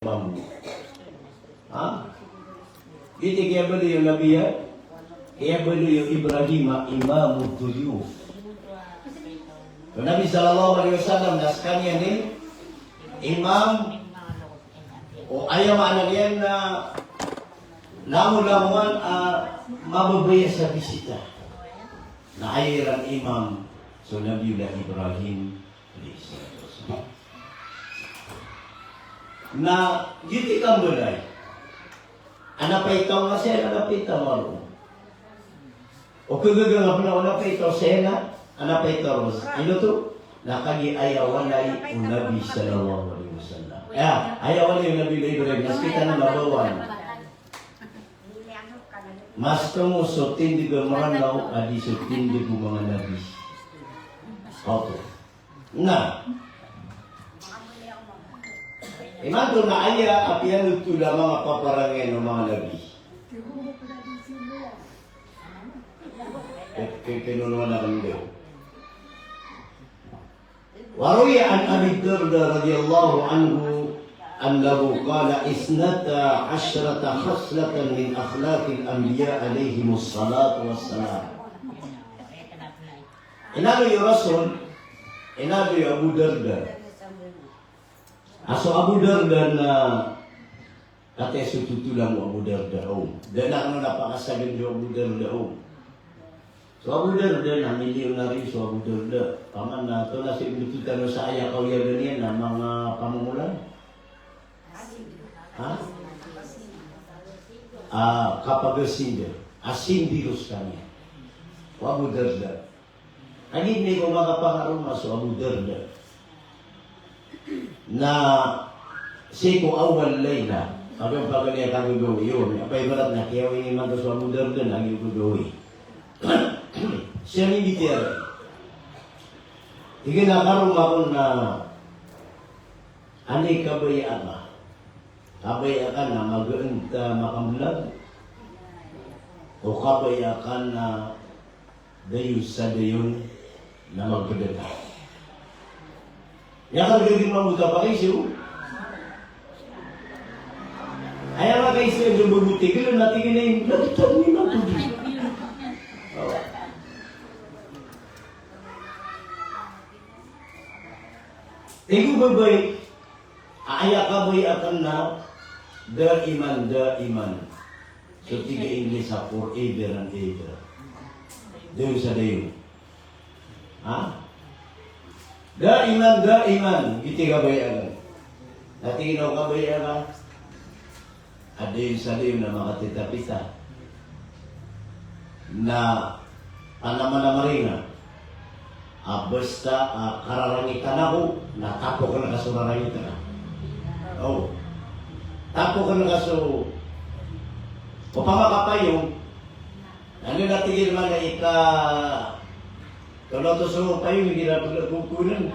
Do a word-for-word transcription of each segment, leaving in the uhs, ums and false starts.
Imam. Ha? Giyoto i kiyabaloy o Nabi a, kiyabaloy o Ibrahim a imamud duyuf. So Nabi sallallahu alaihi wasallam na skaniyan i imam, o aya maana niyan na langolangowan a mababaya sa bisita. Na aya iran imam so Nabiyullah Ibrahim alayhis salatu wassalam. Na giyoto i kambalay. Ana pay taw nga siya, ana pay taw nga ron. O kagaga nga pn a ana pay taw siya, ana pay taw ron. Ino oto? Na kagiya aya walay o Nabi sallallahu alaihi wasallam. Aya, aya walay o Nabi Ibrahim, na skita na mabawan. Mas tomo so tindg a Mranaw a di so tindg o manga nabi. Oto. Na imanto na aya a piyanotol a manga paparangayan o manga nabi. K-, k-, kinonoan akn dn. Wa ruwiya an Abi Darda radiyallahu anhu annahu qala, "Isnata asyrata khaslatan min akhlaqil anbiya alayhimus salatu wassalam." Inaloy o Rasul, inaloy o Abu Darda. A so Abu Darda na kataya so totolan o Abu Darda, o. Da akn on a pakasagn o Abu Darda, o. So Abu Darda na miliyonaryo so Abu Darda. Paman na oto na so indototan o sa aya kawiyagan iyan na manga pamomolan. Ha? A, kapagasinda. A sindi ron skaniyan. O Abu Darda. Kagiya ko makapangaroma so Abu Darda. Na sii ko awal layla, pagari a kagagawii on, a paibarat na kiyawiya imanto so Abu Darda na giya gagawii. Siya ni bitiyara. Tig iyan a karoma akn na anda i kabaya aka. Kabaya aka na magaan ka makambelag. O kabaya aka na dayon sa dayon na magpeda ka. Aya ka lagid mambo ta pakaiso. Aya makaiso iyan so bago tig iyan na tig iyan a imbelag ta ni mambo di. O. Tig o babay, a aya kabaya akn na daiman, daiman. So tig a Inglis a forever and ever. Dayon sa dayon. Ha? Daiman, daiman. Giyoto i kabaya akn. Na tig iyan a kabaya akn a dayon sa dayon na makatitapita. Na panamanamari nga a basta a kararangitan ako, na tapokn ka so rarangit ka. O. Tapokn ka so, opama ka payong, na anda na tig iyan a malaika, kaloto so payong, igira pagkukunan.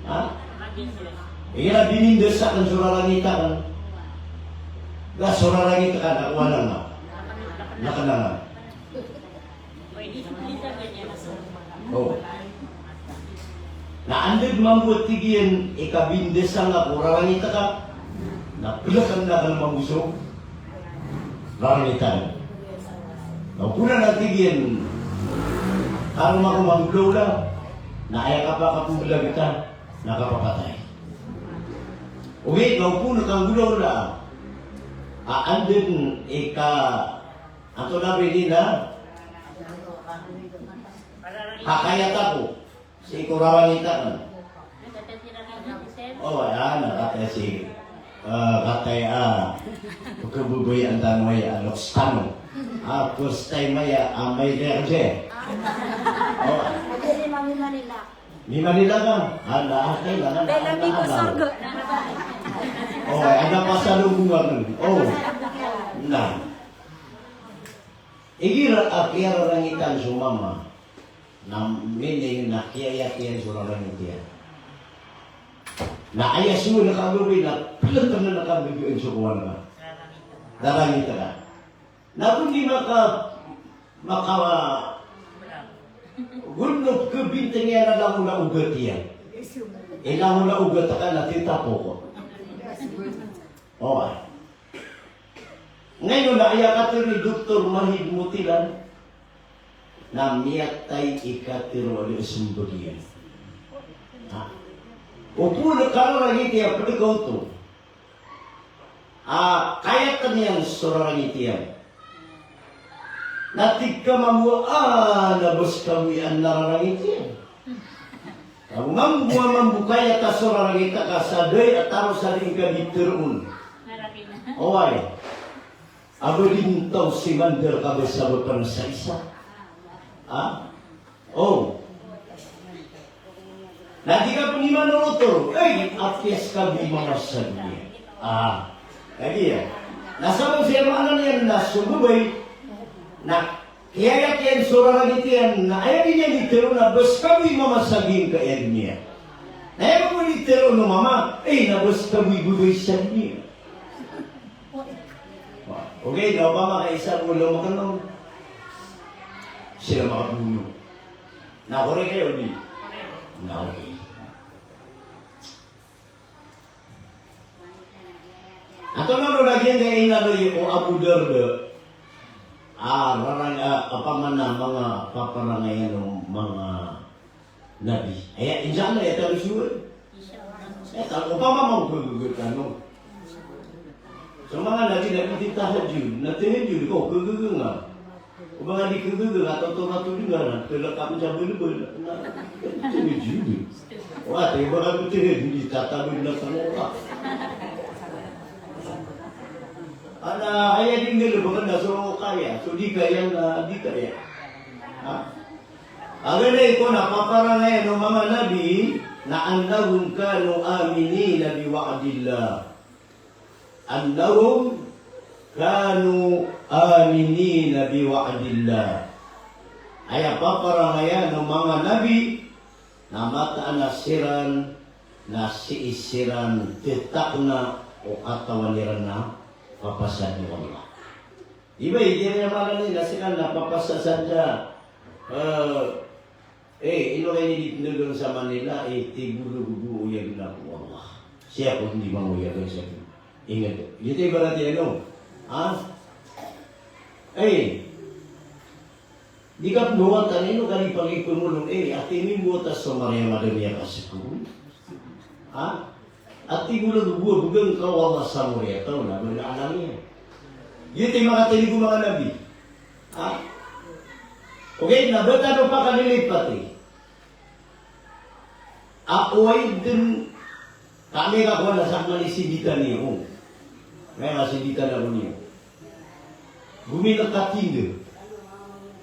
Ha? Igira binindas akn so rarangit akn. Ga so rarangit ka na kowan na. Na kna nga. O. Na anda mambo a tig iyan i kabindas angka ko rarangit ka, na plkn akn mambo so rarangit akn. Na opama na tig iyan, karoma ako manggolawla, na aya kapakapmbelag ka, na kapapatay. Ogaid na opama ka nggolawla, a anda i ka, antonaa ba ini na, kakayat ako sii ko rarangit akn. O, aya na kataya si, eh, kataya, ah, pkhababayaan tano aya a loks tano. Ah, first time aya a may lerge. O. Mimanila ka? Ala, kailangan na, ala, ala. O, aya na pasalubong akn. O. Na. Igira a kiyararangitan so mama, na meaning na kiyayat iyan so rarangit iyan. Na aya so na kababayaan na plkn na kababayaan so kowan ka. Rarangit ka. Na go di maka, maka, go di kabintang iyan a langolangowan iyan. Ilangolangowan ka na titapok. Oway. Ngayon na aya katharo i Doktor Mahid Motilan na miyatay i katharo a da a smbag iyan. Ha? O polo kararangit iyan pd ka oto. A, kayatan iyan so rarangit iyan. Na tig ka mambo a, na bs ka bo iyan na rarangit iyan. Ago mambo a mambo kayata so rarangit a ka sa da a taro sa di ngka di tharoon. Oway. A ba di ntaw si mandar ka ba sabap na sa isa. Ha? O. Na di ka pn iman oto, ay, apiya ska bo i mama sa doniya. A. Lagid iyan. Na sabap sa aya maana niyan na so babay na kiyayat iyan so rarangit iyan, na aya di niyan di tharoon na bs ka bo i mama sa giyangkaya doniya. Na aya bo di tharoon o mama, ay, na bs ka bo i babay sa doniya. Ogaid na opama ka isa bo lomakanon, sii na makabono. Na korek aya o di? Na ogaid. Antonaa ron a giyangkaya inaloy o Abu Darda a rarang, a, opama na manga paparangayan o manga nabi. Aya, insha Allah, aya taloy so, aya taloy, opama manga khagaga tano. So manga nabi, nabi di tahajjud, na tahajjud ka o khagaga nga. O ba nga di khagaga nga, taw-taw na tolod nga na, tolod ka pn sa balbal na, tahajjud. Wa, taw ba nga di tahajjud, di tatabal na sa manga. Ana, aya di nggalbk na so kaya, so di kaya na di kaya. Ha? Ago na ito na paparangayan o manga nabi na annahum kanu aminina bi wa'dillah. Annahum kanu aminina bi wa'dillah. Aya paparangayan o manga nabi na mataan a siran na sii siran ttakna o katawan iran na papasadn o Allah. Di ba, di ba aya maana niyan na siran na papasadn sa, eh, Eh, ino kay ini di tndagan sa Manila, eh, tig o lagid o oyagn ako o Allah. Sii ako dn di mangoyag sa tig. Ingd. Giyoto i ibarat iyan, no? Ha? Eh, di ka pmbawatan, ino ka di pagipmolong, eh, ati mi mbawata so Maryam a da miyakaskor. Ha? Ati gula do buwa bgan ka o Allah sa moriyataw na bala alam iyan. Giyoto i makatindg o manga nabi. Ha? Ogaid na ba tano pakalilipati. Ako ay dn, kami ka kuwan na sakn a sinditan iyo. Kami ka sinditan ako niyo. Gomina ka tindg.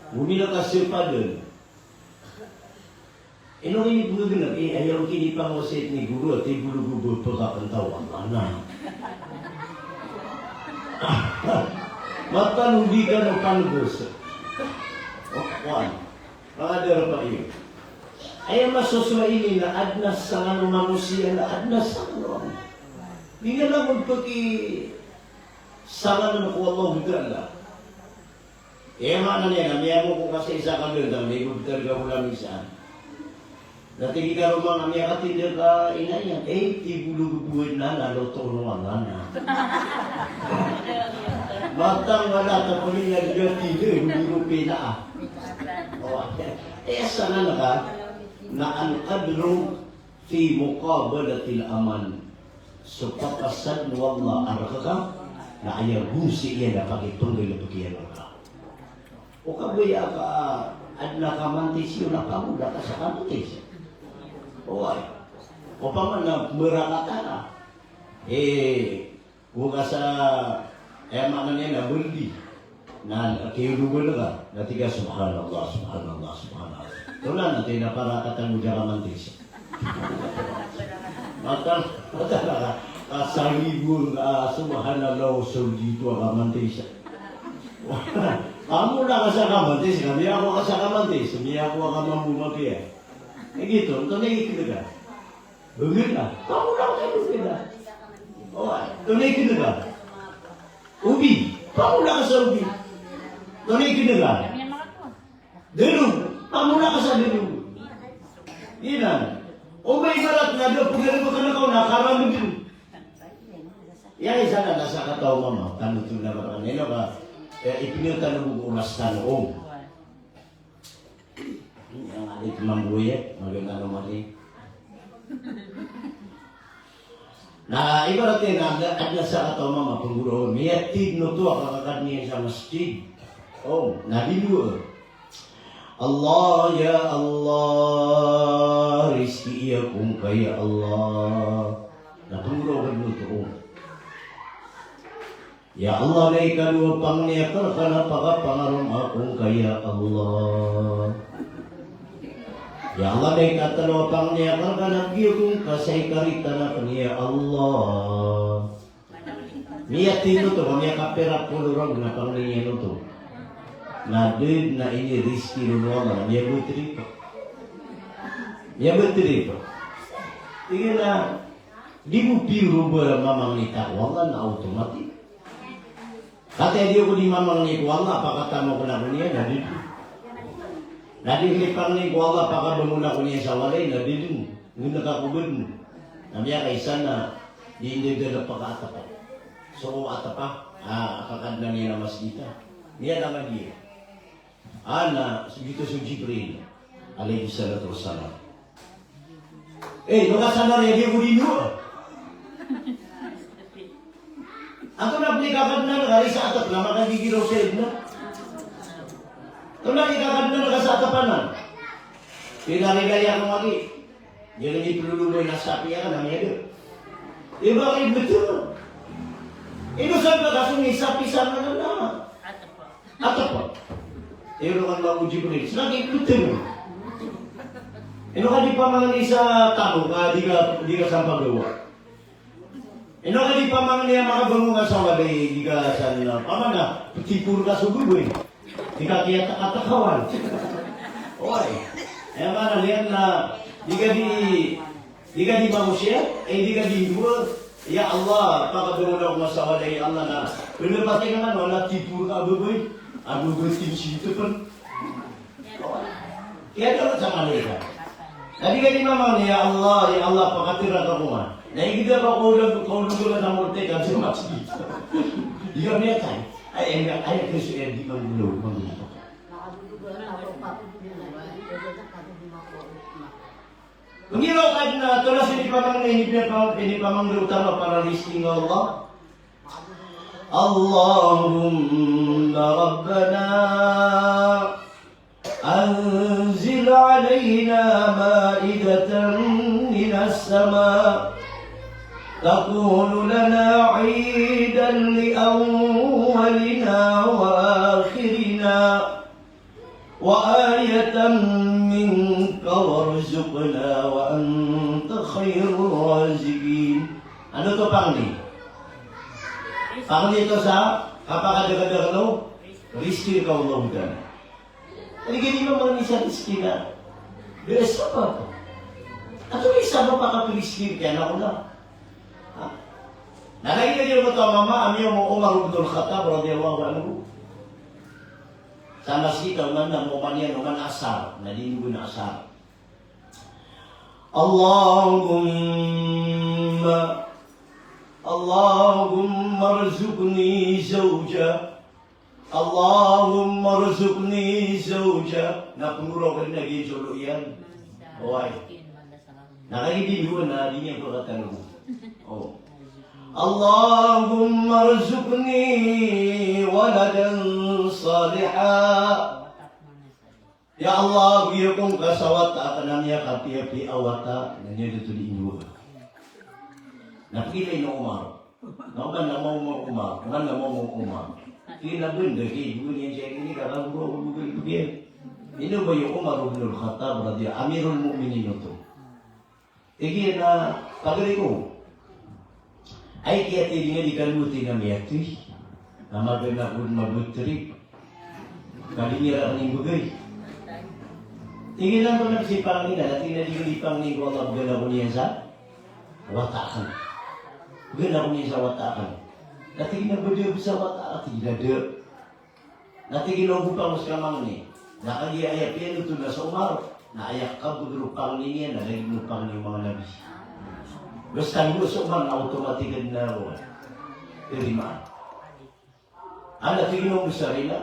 Gomina ka sepadan. Ino ini pnggngnag, eh, aya on kinipangosit ni guru, ati bolo go bo pkapntaw a mana. Mataan o di ka na panbos. O, kuwan. Pangadar pa iyo. Aya masosowa ini na adn a sangan o manosiya na adn a sangan o Allah. Di nga langon pki sangan ko Allahu Ta'ala. Aya maana niyan na miyamoko ka sa isa ka dn, na miyabtad ka ko lamisaan. Na tig i karoma nga miyakatindg ka ina iyan, eh, tig o lagid o ina na loto o Allah na. Mataan wala ta pn iyan di tindg, di ro pina a. O, eh, sangan ka na al-qadru fi muqabalatil aman. So papasadn o Allah a rk ka, na aya gonsi iyan a pakipnggalbk iyan rka. O kabaya ka adn a kamantis iyo na pamola ka sa kamantis. Oway. Opama na mbarakatan ka. Eh, Go ka sa, aya maana niyan na baldi. Na, kiyolobal ka. Na tig ka, "Subhanallah, subhanallah, subhanallah." Tona na, tig na para katan mo diya kamantis. Mataan, mataan ka, ka saribo, ah, subhanallah, so dito a kamantis. Amo na ka sa kamantis, ka miyakowa ka sa kamantis, miyakowa ka mambo mapiya. Eh, gito, antonaa i kit ka? Bgr a. Pamola ka sa bgr a. O, antonaa i kit ka? Obi. Pamola ka sa obi. Antonaa i kit ka? Dlog. Pamola ka sa dlog. Giyanan. O ba ibarat na da pgr a ba ka na kaw na karamd. Aya isa na, na sakataw a mama, tano oto na ba, ino ka, eh, ipinir tano bo ko oras tano, o. Aya nga di mambo iya, magana no mari. Na ibarat iyan na, adn a sakataw a mama, pngguraw, miyatindg oto a kakadn iyan sa masjid. O, na di dowa. Allah, ya Allah, rizkii akongka ya Allah. Na pngguraw ka dn oto, o. Ya Allah, na ikadowa a pangni akn rka na pakapangarom akongka ya Allah. Ya Allah, na ikatlo a pangni akn rka na bgi akongka sa ikaritan akn ya Allah. Miyatindg oto, miyakapira polo ragon a pangni iyan oto. Na da dn a inirizki ron o Allah, na miyabtri pn. Miyabtri pn. Tig iyan a, di bo piyorong ba mamangni ta ko Allah na automatic. Katii a di ako di mamangni ko Allah, pakataman ako niyan, na di dn. Na di dn pangnin ko Allah, pakabangon ako niyan sa walay, na di dn. Nggnka ko ba dn. Na miyakaisa na, di dn dn pakaatapa. So, atapa, ah, kakadnan iyan a masjid a. Miyalangan iyan. Ana, so giyoto so Jibril alayhis salatu wassalam. Eh, makasadar iyan, di ako di dowa. Antonaa pn i kakadnan ka ri sa atap na makagigiraw sa id na? Antonaa i kakadnan ka sa atap anan? Pinariday ako magi. Di lagi plolomoy na sapi iyan na miyada. Iba ka ibetul. Ino sa ba ka so misapi sa nganan na? Atapa. Ino ka na o Jibril. Sa lagi betul. Ino ka di pamangni sa tano ka di ka, di ka sampagawa. Ino ka di pamangni a makabangon ka sa walay, di ka san, pamana, petipor ka so gogoy. Di ka kiyatakatawan. Oy. Aya maana niyan na, di ka di, di ka di mangosiyat, eh, di ka di dowa. Ya Allah, pakabangon ako nga sa walay, ya Allah, na. Benar pati ka man, wala tipor ka a babay. A babay tin sito pn. Kiyadalot sa Malaikat. Na di ka di mamangni, "Ya Allah, ya Allah, pakatera ka ko man." Na igira ka ko ulag, ko ulag ka sa multi ka sa masjid. Di ka miyatay. Ay, ay, ay, ay, ay, di ka mangulaw, mangulaw. Pangiraw ka dn a, tolas ini pamangni, ini pamang-, ini pamangni utama para listing Allah. اللهم ربنا أنزل علينا مائدة من السماء تكون لنا عيدا لأولنا وآخرنا وآية منك وارزقنا وأنت خير الرازقين. Ano to pangni? Pangni to sa kapakadakadakl o rizki rka o Allah Ta'ala. Lagid iyan mamangni sa rizki na. Biyasa pa. Antonaa i sabap a kaprizki rka na o Allah? Ha? Na lagid iyan mambo a mama a miyaoma o Umar ibn al-Khattab radiyallahu anhu. Sa masjid a oman na, oman iyan, oman asar, na di niyan asar. اللهم، اللهم ارزقني زوجة. اللهم ارزقني زوجة. Na pngguraw ka dn a giya jolo iyan. Oway. Na kagiya di dowa na di niyan pkatano. O. اللهم ارزقني ولدا صالحا. Ya Allah, bgi akongka sa wata akn a miyakapiyapiya a wata, na niyan oto di indowa. Na pagilay o Umar. Na oman na maoma o Umar, oman na maoma o Umar. Tig iyan a banda ki, banda ki, tig iyan a kakanggo, banda ki. Ino ba iyo Umar ibn al-Khattab radiyallahu, Amirul Mu'minin oto. Tig iyan a, pagari ko. Ay, kiyathay di nga di ka loti na miyathay. Na magana ko mabtri. Ka di niyan rakn imbgay. Tig iyan a antonaa i pangni na, na tig iyan a di di pangni ko Allah, bgan ako niyan sa wata akn. Bgan ako niyan sa wata akn. Na tig iyan a bgan ako sa wata akn, tig iyan a da. Na tig iyan a ogo pangni sa mangni. Na kagiya aya piyanothol na so Umar, na aya kabagr o pangni niyan na lagid o pangni o manga nabi. Basta niyan so Umar na automatic na ron. Lima. Anda tig iyan o besar iyan na,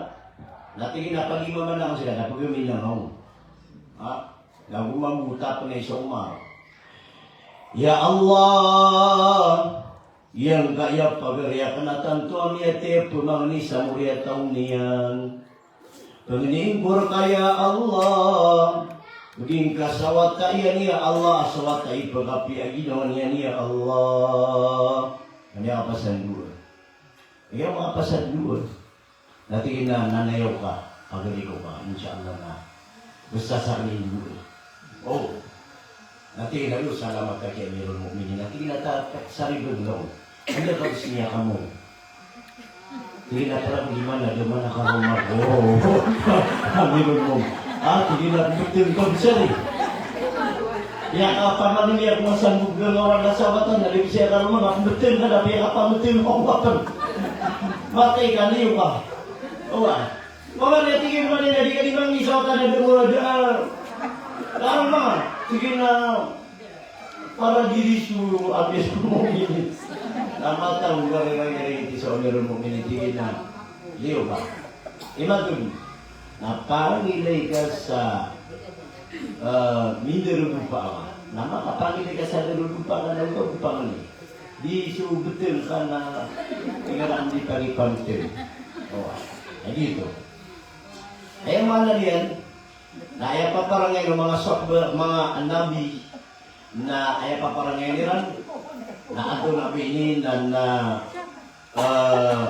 na tig iyan a pag-imaman ako sila, na pag-imaman ako. Ha? Na gomambo, tapos na isa Umar. Ya Allah, giyangkaya pagari akn a tanto a miyatay a pmangni sa moriyataw niyan. Pangnin ko rka ya Allah, pagingka sa wata iyan ya Allah, sa wata i pkapiya a ginawa niyan ya Allah. Kna aya kapasandowa. Aya makapasandowa. Na tig iyan a nanayaw ka, pagari ko ka, insha Allah na basta sa amin dowa. O. Na tig iyan a, "Yo, salamat ka ki Amirul Mukminin." Na tig iyan a, "Ta, ta, saribag na on. Anda ka bes niyan kamo?" Tig iyan a, "Para ko di mana, di mana ka roma ko." Amirul Mukminin. Ah, tig iyan a, "Betul ka bes ari." Aya kapamangni ako masambog na wala sa wata na di bes iyan ka roma, na betul ka na, aya kapamangni ako wata. Matay ka niyo ka. O, ah. Mama, na tig iyan man iyan a di ka di mangni sa wata na di mo da. Larang mama. Tig iyan a, para di ri so Amirul Mukminin. Na mataw ka ri, ri, ri, ri, so Amirul Mukminin, tig iyan a, "Liyo ba? Imanto na pangilay ka sa, eh, mindarodopa ka. Na makapangilay ka sa darodopa ka na oto pangilay. Di so beteng ka na ingaran di pagipamteng." O, na giyoto. Aya maana niyan, na aya paparangay o manga sahaba, manga nabi, na aya paparangay iran, na antonaa ba ini, na, na, eh,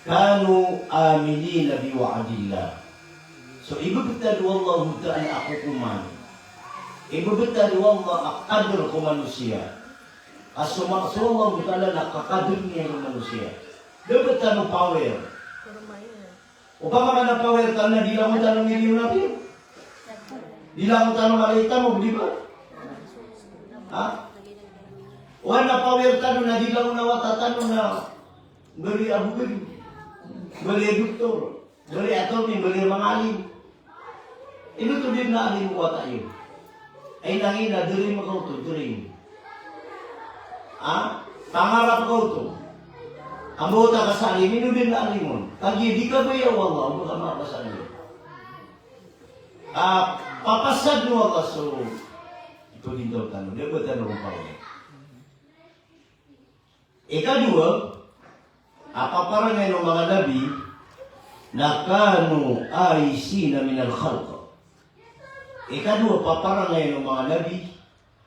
kanu aminina bi wa'dillah. So, ibebetad o Allahu Ta'ala a kokoman. Ibebetad o Allah a kader ko manosiya. A so ma-, so Allahu Ta'ala na kakader iyan ko manosiya. Da betad o power. Opama ka na power tano na di langon tano milyon na piyo. Di langon tano mala i tamog, di ba? Ha? O na power tano na di langon a wata tano na bali a bogad, bali a doktor, bali a attorney, bali a manga alim. Ino oto di na alim o wata iyo? Ay nangina, diri makaoto, diri. Ha? Pangarap ka oto. Ambo ta ka sa alim, ino di na alim on? Kagiya di kabaya o Allah, ambo ka makapasalim. Ah, papasad o Allah so ipagintaw tano, di ba tano rumpaw? Ikadowa, a paparangay o manga nabi, na kanu aisina minal khalq. Ikadowa, paparangay o manga nabi,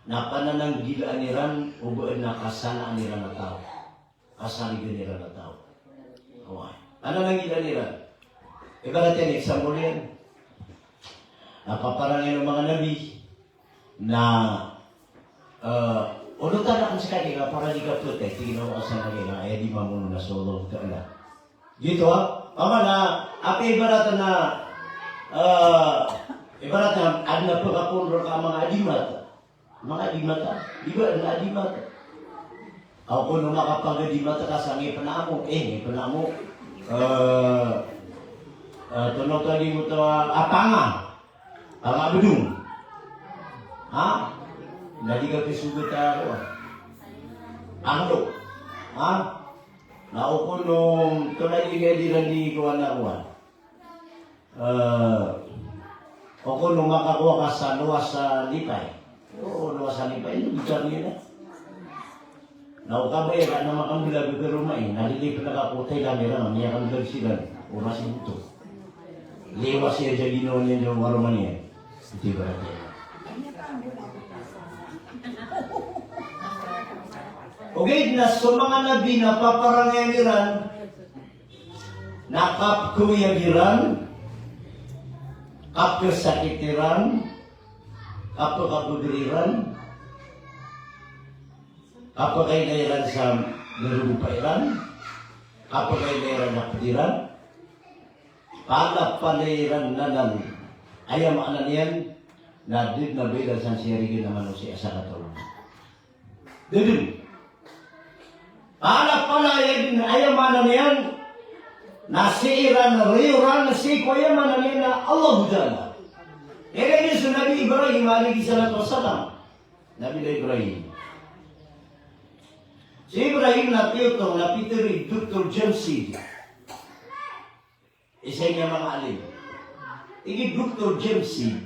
na panananggilaan iran o ba adn a kasanaan iran a taw. Kasarigan iran a taw. Oway. Panananggilaan iran. Ibarat iyan, example iyan. Na paparangay o manga nabi, na, eh, onotan akn ska di ka para di ka ptay, tig iyan a, o asal na di na, aya di mamono na so Allah Ta'ala. Giyoto, ha? Opama na, apiya ibarat na, eh, ibarat na, adn a pkapoon rka a manga adimat. Manga adimat, di ba, adn a adimat. Aw, kono makapagadimat ka sa ngipn amo, eh, ngipn amo. Eh, eh, tono tadi mo to, ah, panga. Panga bedong. Ha? Na di ka pisogat a, ah, angdo. Ha? Na o kono, to na di ka di randi ko anak ko. Eh, o kono makakowa ka sa lowas a lipay. O, lowas a lipay, ino bidar niyan na. Na o kabaya ka na makamblag ko roma iyan, na lilipn ka ko Thailand iran, miyakamblag siran, o masiboto. Liwas iyan sa ginawa niyan sa waroma niyan. Ito ibarat iyan. Ogaid na so manga nabi na paparangayan iran, na kapkhaoyag iran, kapkhasakit iran, kapkhapagr iran, kapkhailay iran sa darodopa iran, kapkhailay iran sa pd iran, palapalay iran anan, aya maana niyan na da dn a ba iran san siyarigan a manosiya a sakataw. Da dn. Palapalay dn, aya maana niyan na sii ran riyoran sii ko, aya maana niyan na Allahu Ta'ala. Aya dn so Nabi Ibrahim alayhis salatu wassalam. Nabi Ibrahim. Si Ibrahim na tiyotong na pitharo i Doktor James Seed. Isa iyan a manga alim. Tig i Doktor James Seed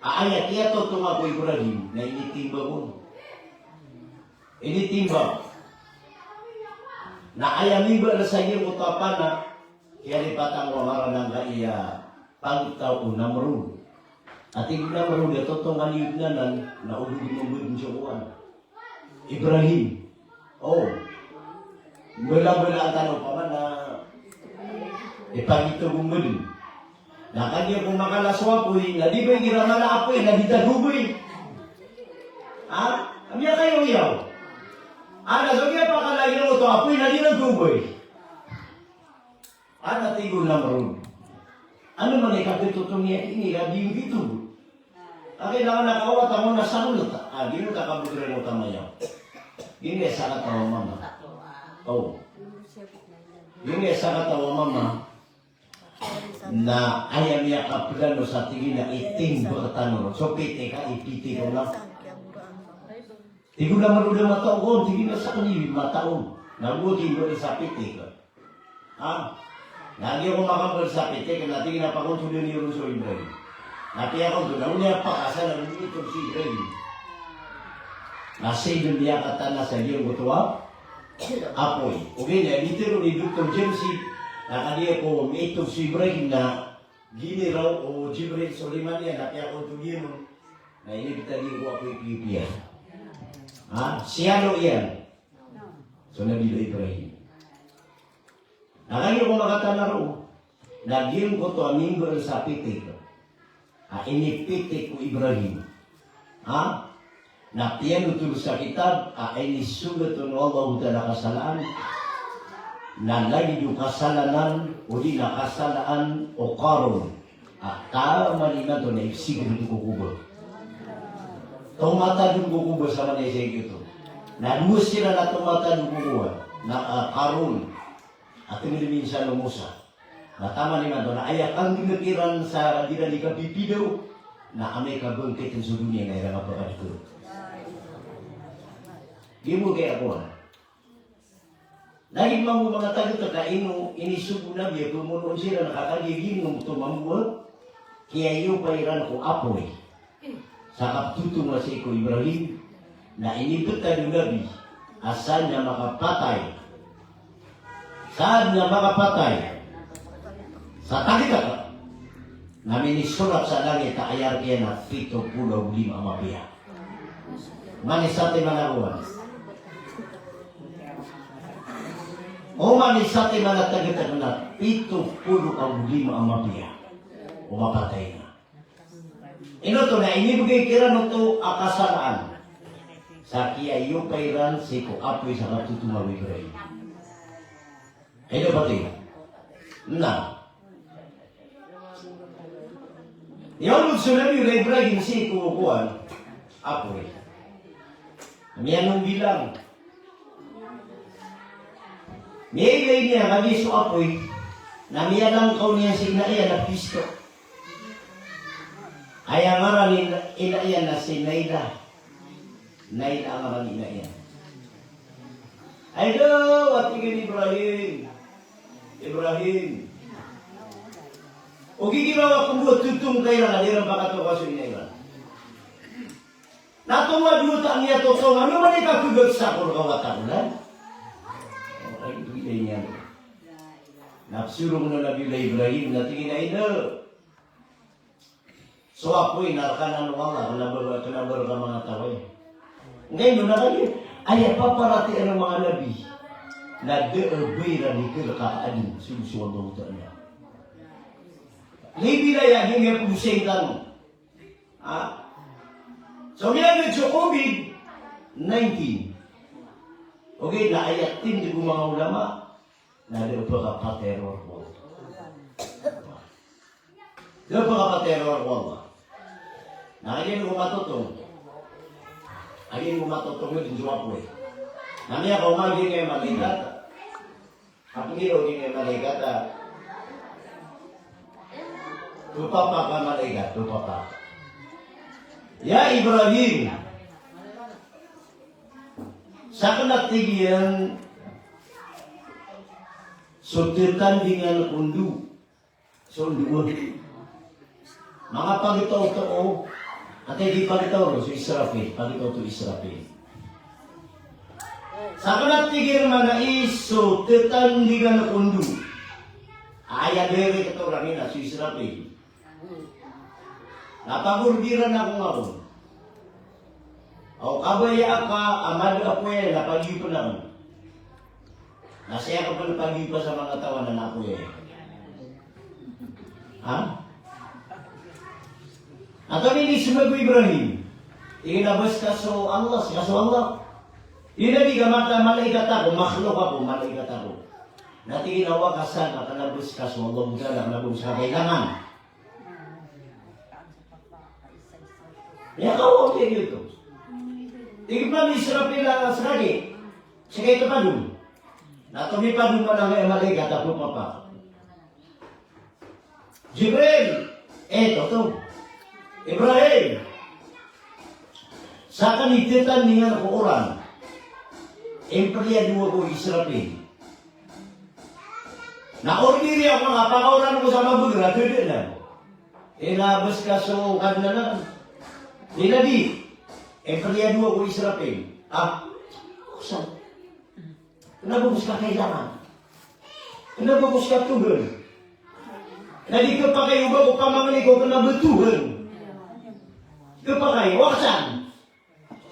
a aya kiyatotonga ko Ibrahim na initimbang on. Initimbang. Na aya mimbaal sa giyangkoto a pana, kiyalipatan ko a ngaran angkaya pangtaw o Namrud. A tig o Namrud a totongan iyo dn anan na o di di mambdn so kowan. Ibrahim. O. Mbala-mbala tano opama na ipagitog o mbdn. Na kagiya ko makala so apoy, na di ba igira mala apoy, na di ta doboy. Ha? Amay ka iyo iyaw. Ana so giya pakala iyo oto apoy, na di na doboy. Ana tig o Namrud. Ano man i kapitotong iyan ini, ka di iyo gito. Kailangan na kawatan ko na sa ulo ta. Ah, di na ta kabodren o tamayaw. Di na sakataw a mama. O. Di na sakataw a mama. Na aya miyakaplano sa tig iyan a itim ba tano. So pitik a ipitik ko na. Tig o Namrud a mataw ko, tig iyan a sakn i mataw. Na go tig iyan a sa pitik. Ha? Na giya ko makapal sa pitik, na tig iyan a pakontoln iyo ron so Ibrahim. Na piyakontol, na o niyan pakasa na ron ito si Ibrahim. Na sii dn miyakatana sa giyangkoto a apoy. Ogaid na initharo i Doktor James Seed, na kagiya ko miitog si Ibrahim na giniraw o Jibril so lima niyan, na piyakontol iyan on. Na inibtad iyan ko apoy piyapiya. Ha? Siyalo iyan. So Nabi Ibrahim. Na kagiya ko makatana ron, na giyangkoto a mimbaal sa pitik a inipitik o Ibrahim. Ha? Na piyanotol sa kitab a inisogat on o Allahu Ta'ala a kasalaan, na lagid o kasalanan, odi na kasalaan o Qarun. A taman imanto na ipsigr on ko koba. Tomatad on ko koba sa manaya sa giyoto. Na dowa siran a tomatad on ko koba. Na, ah, Qarun. A tngd minsan o Musa. Na taman imanto na aya kanggnk iran sa di iran di kapipidaw. Na amay ka bangkitn so doniya na iran a pkadkl. Di mo kaya kowan. Lagid mambo manga tagtk a ino, inisogo o Nabi a pmonoon siran ka kagiya giyoto mambo a kiyayopa iran ko apoy sa kapthotonga sii ko Ibrahim, na inibtad o Nabi a sadn a makapatay, sadn a makapatay sa tagtk na minisorat sa langit a aya rk iyan na pito polo ago lima a mapiya. Mani satiman a kowan. O mani satiman a tagtk na pito polo ago lima a mapiya o mapatay na. Ino oto na inibgay kiran oto a kasalaan sa kiyayopa iran sii ko apoy sa kapthotonga o Ibrahim. Ino pati? Na. Iyaolog so Nabi Ibrahim sii ko kowan, apoy. Miyanongbilang. Miyailay niyan a kagiya so apoy na miyalangkaw niyan si ina iyan a pisto. Aya ngaran i ina iyan na si Naila. Naila a ngaran i ina iyan. Ay daw, a tig iyan, Ibrahim. Ibrahim. Ogaid igira ko bo a totong ka iran a di iran pakatoka so ina iran. Na tonga dowa ta miyatotong, ano man i kakgag sa ko rka wata ko na. Ay, ito iyan. Na psorong o Nabi Ibrahim, na tig iyan a ina. So apoy na rk anan o Allah, kna ba, kna ba rka manga taw aya. Nggaino na kagiya aya paparatiyaya o manga nabi na da a ba iran di kalk a adn so, so Allahu Ta'ala. Lbi na aya di miyapagosay tano. Ha? So miyagad so covid nineteen. Ogaid na aya tindg o manga ulama na da a ba kapatay roo ko Allah. Da a ba kapatay roo ko Allah. Na kagiya ko matotong. Kagiya ko matotong dn so apoy. Na miyakaoma giyangkaya malaikat. Apngiraw giyangkaya malaikat a, topapak a malaikat, topapak. Ya Ibrahim. Sakn a tig iyan so tatandingan ko ndo. So ndo. Manga pagtaw-taw, antaa i pagtaw ron? So Israfil, pagtaw-taw o Israfil. Sakn a tig iyan mambo so tatandingan ko ndo. Aya diri kataw rani na so Israfil. Na pagordiran ako ngka on. Aw kabaya aka a mada a apoy aya na pagiyopan ako. Na saya ka pn pagiyopa sa manga taw a na apoy aya. Ha? Antonaa i smbag o Ibrahim? Tig iyan a bs ka so Allah, ska so Allah. Tig iyan a di ka mata, malaikat ako, makhluk ako, malaikat ako. Na tig iyan a wa ka san, kna ba bs ka so Allah, kna ba bs ka kailangan. Aya kawan o giyoto. Tig iyan a Israfil a sragi, sii ko padom. Na tomipadom man a manga malaikat a pphapa. Jibril, eh, toto. Ibrahim. Sakn i tatandingan ko oran. Impriyadowa ko Israfil. Na ordiri ako na pakaoran ko sa mabagr a dada na. Tig iyan a bs ka so Kadnan anan. Tig iyan a di. Impriyadowa ko Israfil. Ah, osan. Kna ba bs ka kailangan. Kna ba bs ka Tuhan. Na di khapakay o ba ko pamangni ko kna ba Tuhan. Khapakay, wa ka san.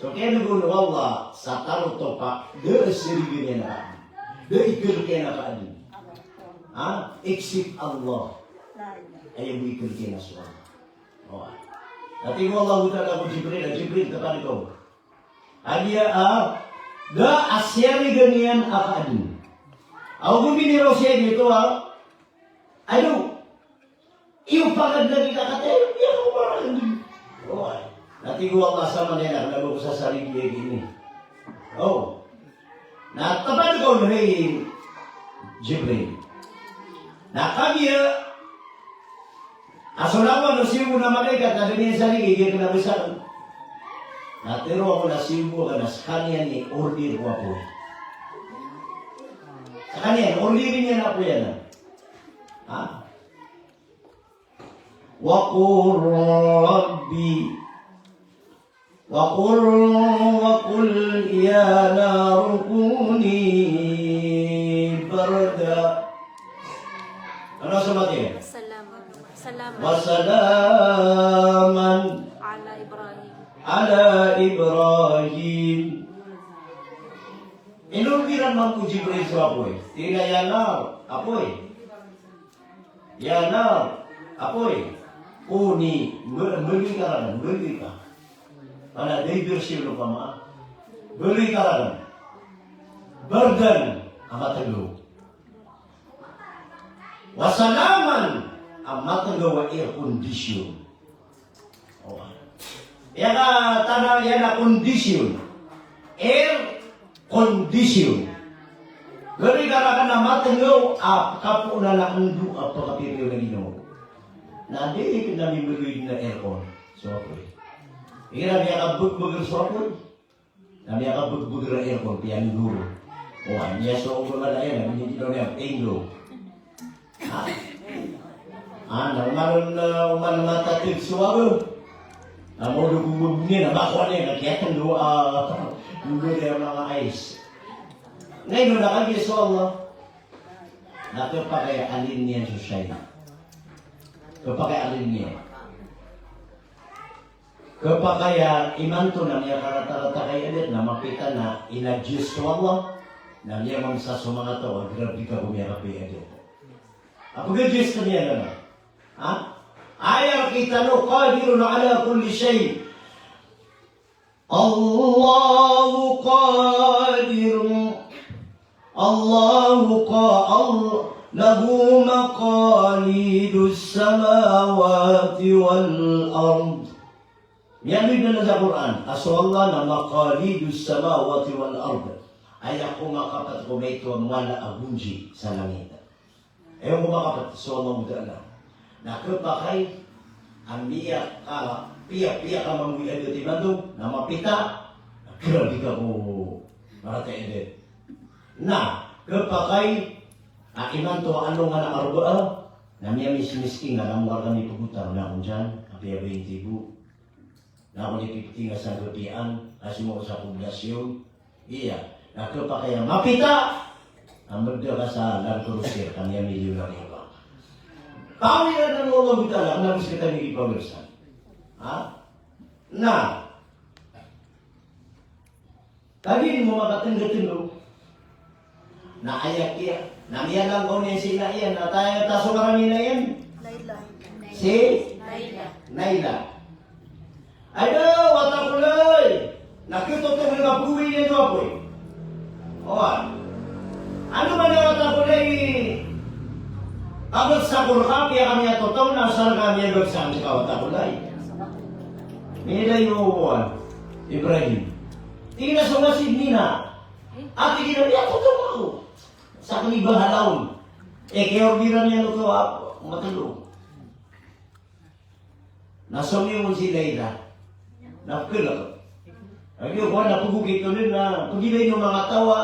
So kiyanogon o Allah sa tarotop a da a sarigan iyan a kaadn. Da a ikalk iyan a kaadn. Ha? Except Allah. Aya bo ikalk iyan a so Allah. O. Na tig o Allahu Ta'ala ko Jibril, a Jibril, tpad ka on. Kagiya a da a sarigan iyan a kaadn. Aw gomini ron siya giyoto a, ano, iyo pagad na di ka katero, iya ka omaran. O, na tig o Allah sa manena, kna ba ko sasarigi ini. O. Na tpad ka on hay Jibril. Na kagiya a so lawan o siyogo a malaikat na da niyan sarigi, giya kna ba sakn. Na tero ako na siyogo ka na skaniyan i order ko apoy. Skaniyan, order iyan a apoy anan. Ha? Wa qul Rabbi Wa qul, wa qul ya naru kuni barda. Ano sa mati? Salam. Salam. Wa salaman ala Ibrahim. Ala Ibrahim. Inordiran mambo o Jibril so apoy. Tig iyan a ya nar, apoy. Ya nar, apoy. Kuni, mbe-, mbaloy ka rakn, mbaloy ka. Mana da i version o pama. Mbaloy ka rakn. Bardan, a matnggaw. Wa salaman, a matnggaw a air condition. O. Aya katharo iyan a condition. Air condition. Gari ka rakn a matnggaw a kapoon anan a ndo a pkhapipiya o ginawa. Na di kna mimbaloy dn a aircon. So apoy. Igira miyakabgbgr so apoy. Na miyakabgbgr a aircon, piyandoro. O, aya so oba na iyan, na minitilo niyan, piyandoro. Ha? Ah, na oman, ah, oman matatg so apoy. Na maolog o babong iyan, na makowa niyan, na kiyatndo, ah, ndo niyan manga ice. Na ino na kagiya so Allah. Na khapakay a lin iyan so China. Khapakay a lin iyan. Khapakay a imanto na miyakaratarata kay adat na mapita na inadjust o Allah, na miyamamsa so manga taw a grabe ka ko miyakapay adat. A pag-adjust ka niyan na. Ha? Aya kita no, qadirun ala kulli shay. Allahu qadirun Allahu qa-, al-, lahu maqalidus samawati wal ard. Miyaaloy dn sa Qur'an a so Allah na maqalidus samawati wal ard. Aya komakapt ko maito a mala a gonji sa langit. Aya komakapt so Allah Ta'ala. Na khapakay a miyakapiyapiya ka mambo i adat imanto, na mapita, na grabe ka ko Marata eden. Na, khapakay a imanto a alongan a Arbaa, na miyamismiskin a langon rkami pagotang na kon san, apiya bainti bo. Na kon ipiptinga sa gapiyaan, a simo sa poblasyon, iya, na khapakay a mapita, a mada ka sa Land Cruiser, ka miyamilyonar iyan ba. Pawiran o Allahu Ta'ala, na gusto ka ni ipamirsa. Ha? Na, Lagid o manga katenggateng o. Na aya kiya, na miyalang ko niyan si ina iyan, na ta-, taso ngaran ni ina iyan? Laila. Si? Laila. Laila. Aya wata ko lay. Na khatotongan ka pagowai niyan so apoy. Oway. Ano man a wata ko lay? Pagod sa korka, piya ka miyatotong, na asar ka miyabagsak sii ka wata ko lay. Miyalay o, oway, Ibrahim. Tig iyan a so nga si Nina. A tig iyan a miyatotong ako. Sa kaliba halaw. E, kiyaordiran iyan oto a matelo. Na somiyon si Laila. Na pkhalk. Lagid o kowan na pagokit on na pagilay o manga taw a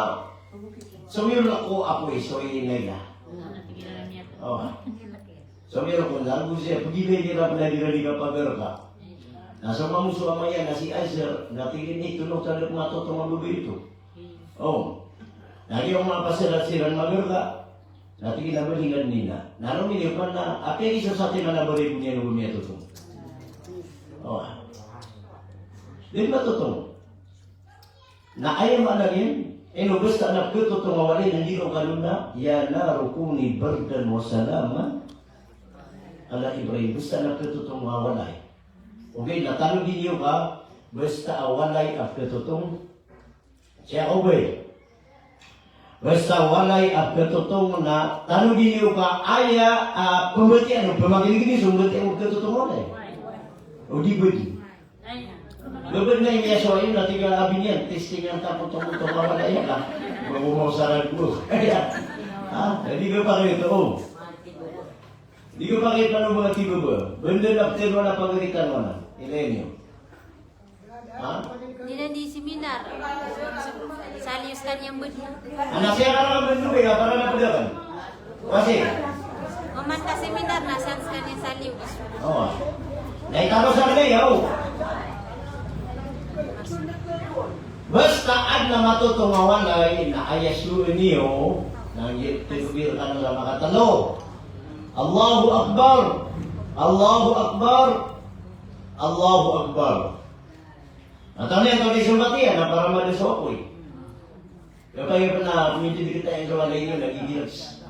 somiyon ko apoy, so i Laila. O. Somiyon ko na, lagid iyan, pagilay iyan a pn a di iran di kapagarka. Na so mamoso a ama iyan na si Azar, na tig iyan, "Ito, no, tanda ko matotong a babay ito." O. Na di ako mapasal a siran magarka. Na tig iyan a ba di nga dn ina. Na rominiyo pn na, apiya di so satiman a ba di niyan o miyatotong. O. Di matotong. Na aya maana niyan, ino basta na pkhatotong a walay na di ron kalona, "Ya naru kuni bardan wa salaman ala Ibrahim." Basta na pkhatotong a walay. Okay, na tanodi niyo ka, basta a walay a pkhatotong. Siya ko bay. Basta a walay a pkhatotong na tanodi niyo ka aya a pmbatiya, ano, pmbatiya niyo so mbatiya o pkhatotong a walay. O di ba di? Ba ba na iniya so ayon na tig a abi niyan, testingan ta ko totong a walay ka. Ba ko maosarag ko. Ha? Di ba pakay ito, o. Di ba pakay pano ba ti ba ba. Banda na ptero na pagaritan wana. Ilay niyo. Ha? Di na di seminar. Saliw skaniyan bed. Anak saya karang bed nung ya, para na pedagan. Kasi. Mamanta seminar na san skaniyan saliw. O. Na itaro sa kaniya, o. Basta adn a matotong a walay na aya so niyo, na takbir kano sa makatelo. Allahu Akbar. Allahu Akbar. Allahu Akbar. Na tano iyan, tano iyan so mbatiya, na para mada so apoy. Kaya pn na, minti di kita iyan so walay niyo, na gigilas.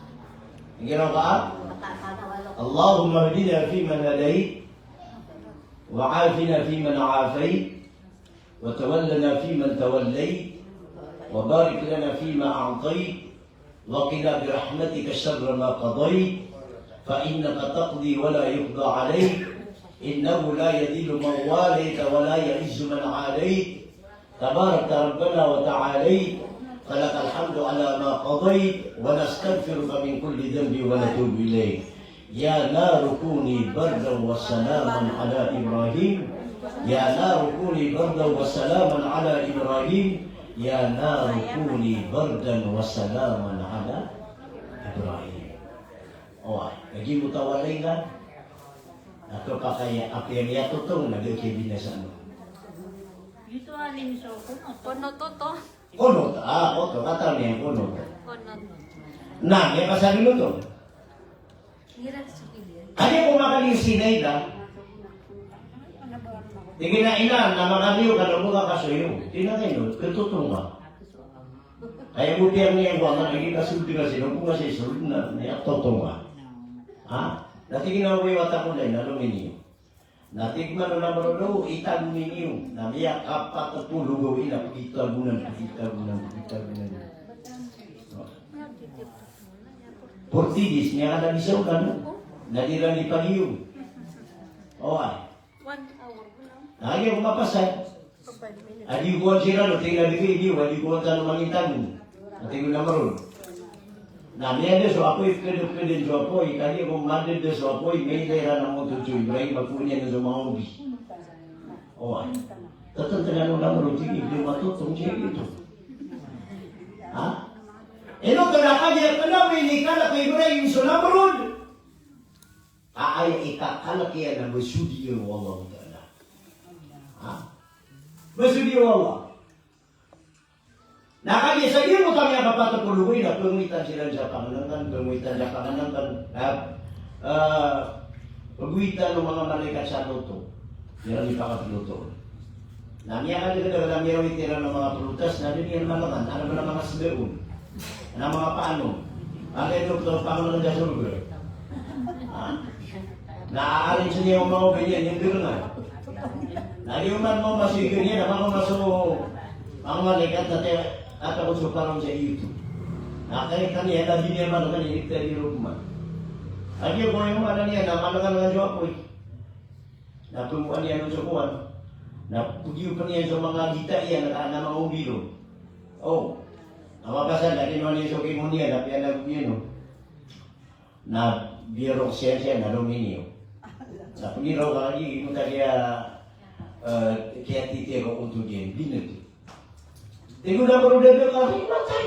Igira ka, Allahumma hdina fiman hadait, wa afina fiman afait, wa tawallana fiman tawallait, wa barik lana fima a'tait, وقنا برحمتك شر ما قضيت، فإنك تقضي ولا يقضى عليك، إنه لا يذل من واليت ولا يعز من عاديت، تباركت ربنا وتعاليت، فلك الحمد على ما قضيت، ونستغفرك من كل ذنب ونتوب إليك. يا نار كوني بردا وسلاما على إبراهيم. يا نار كوني بردا وسلاما على إبراهيم. يا نار كوني بردا وسلاما على إبراهيم. Oway, lagid o manga walay nga, na khapakay a apiya miyatotong na di oto kiyabinasa. Ito alim so kunot. Kunot oto. Kunot, a, oto, katawan iyan kunot. Kunot. Na, miyapasad oto. Adi ako makaliyo si Laila. Tig iyan a, "Ina, na makaliyo ka na bo ka kasoyo." Tig iyan a, "Ino, katotong ka." Aya bo piyangni ko a, na ino kasold ka sii, na bo ka sii sold na, na katotong ka. Ha? Na tig iyan a, "Oway, wata ko lay, na lominiyo." Na tig man o Namrod, "O, itago niyo." Na miyakapat polo gawii na pagitagonan, pagitagonan, pagitagonan. Forty days, miyakadagisa o kano. Na di ran di paliyo. Oway. Na aya ko mapasad. Adi ko wan siran o, tig iyan a di kagiya, adi ko wan tano mangintago. Tig o Namrod. Na miyada so apoy, pkdpkdn so apoy, kagiya ko madada so apoy, mailay ran a moto so Ibrahim, a poon iyan so manga obi. Oway. Tatantanan o Namrod, tig iyan a di matotong siya dito. Ha? Ino tanda ka di a kena minikalek i Ibrahim so Namrud? Ka aya ikakalek iyan na masodi iyan o Allahu Ta'ala. Ha? Masodi iyan o Allah. Na kagiya sa giyangkoto a miyakapatepolo na pengoitan siran sa pangenengken, pengoitan sa pangenengken, na, eh, pegoitan o manga malaikat sa loto. Iran di pakaploto. Na miyakadegdeg na miyaoit iran o manga polotas, na di niyan malengan, na manga sedaon. Na manga paano. Angkai doktor paano na sa sorga. Ha? Na aaring seniya o manga obay niyan, niyan derengan. Na di oman manga maso igen iyan, na manga maso, manga malaikat na tiya, katawan so paano sa iyo to. Na kaya kami, na di niyan malengan, ini kita di rumah. Na di ako yung mana niyan, na malengan nga so apoy. Na pembuan iyan so kowan. Na pegiyopen iyan so manga gita iyan, na, na manga ombilo. O. Na mapasad, na di man iyan so kimoon iyan, na piyanag iyan, o. Na biyarok siyan siyan, na lominiyo. Na pegiraw ka lagi, ino ka diya, eh, kiyatitiya ko onto diyan, bineg. Tig o Namrud a, "Di ka matay."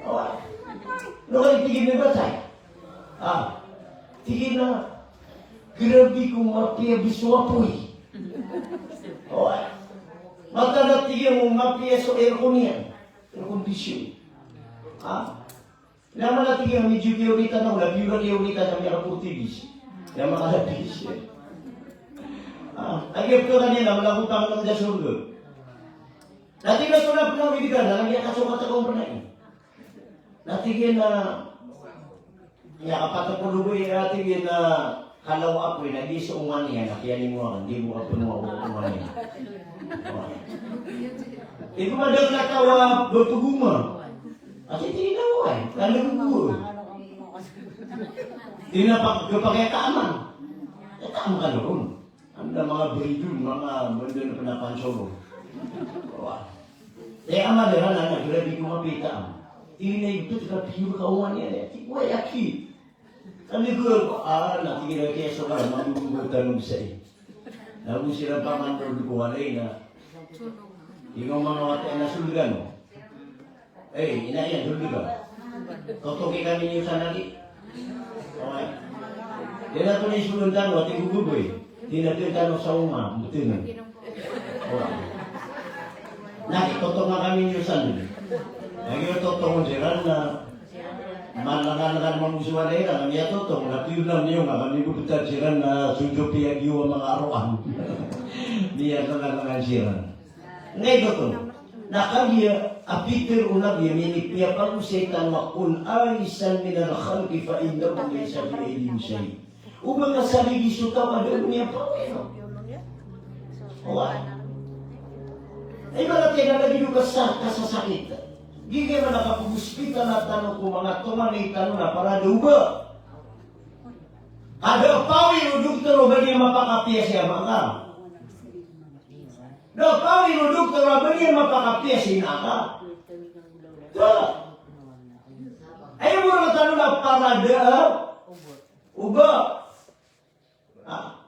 O, ano ka, tig iyan, "Matay." Ah, tig iyan a, "Grabe ko mapiya bo so apoy." O, mataan a tig iyan o mapiya so aircon iyan. Air condition. Ah, na mana tig iyan, medyo kiyaonitan ako, na piyora kiyaonitan kami a Portuguese. Kaya makalapis. Ah, aya pekaniyan na mala ko pangenengken sa sorga. Na tig iyan a so na pena o Idigan, na lagi a kasokat ako pena iyan. Na tig iyan a, aya kapatepolo bo iyan, na tig iyan a, kala o apoy na di so onga niyan, na kiyanimo aken, di bo ka peno o onga niyan. Tig o madakl a taw a bepegoma. Ati tig iyan a oway, kala o bo. Di na pak-, di pakay a kaaman. Kaaman ka ron. Anda manga bridul, manga benda na penapansoro. Wa. Eh, ama dera na, na, dera di ko mapita am. Ini na ibet ka piyo ka oman iyan, eh. Ti, wa, yaki. Kami ko, ah, na, tig iyan a kiya so ka, magugugutan mo sa i. Na, go siran pamandol ko walay na. Ino manga wata na sulgan mo. Eh, ina iyan, dolo ka. Totoki kami niyo sa nadi. Oway. Di na to ni sulon tano, ati ko gogoy. Di na to tano sa oma, betul. Oway. Na, totonga kami niyo sa nadi. Lagi totongon siran na, malangan-langan mamusuhan iran, kami a totong, na piyo na niyo nga, kami bebetad siran na, sunjo piyagiyo a manga aroan. Niya langan-langan siran. Ngkai oto, na kagiya a pitharo o Nabi a minipiyapagosay tano a kun aisan minal khalqi fa innahu laysa fi aydihim shay. Oba ka sa ligi so taw a da on miyapawir. Oway. Ibarat iyan a lagid o kasa-, kasasakit. Giya man a kapagospital tano ko manga tonganay tano na para da oba. Ka da pawir o doktor o ba niyan mapakapiya si ama ka. Da pawir o doktor a ba niyan mapakapiya si ina ka. Da. Aya bo ron tano na para da oba. Ah.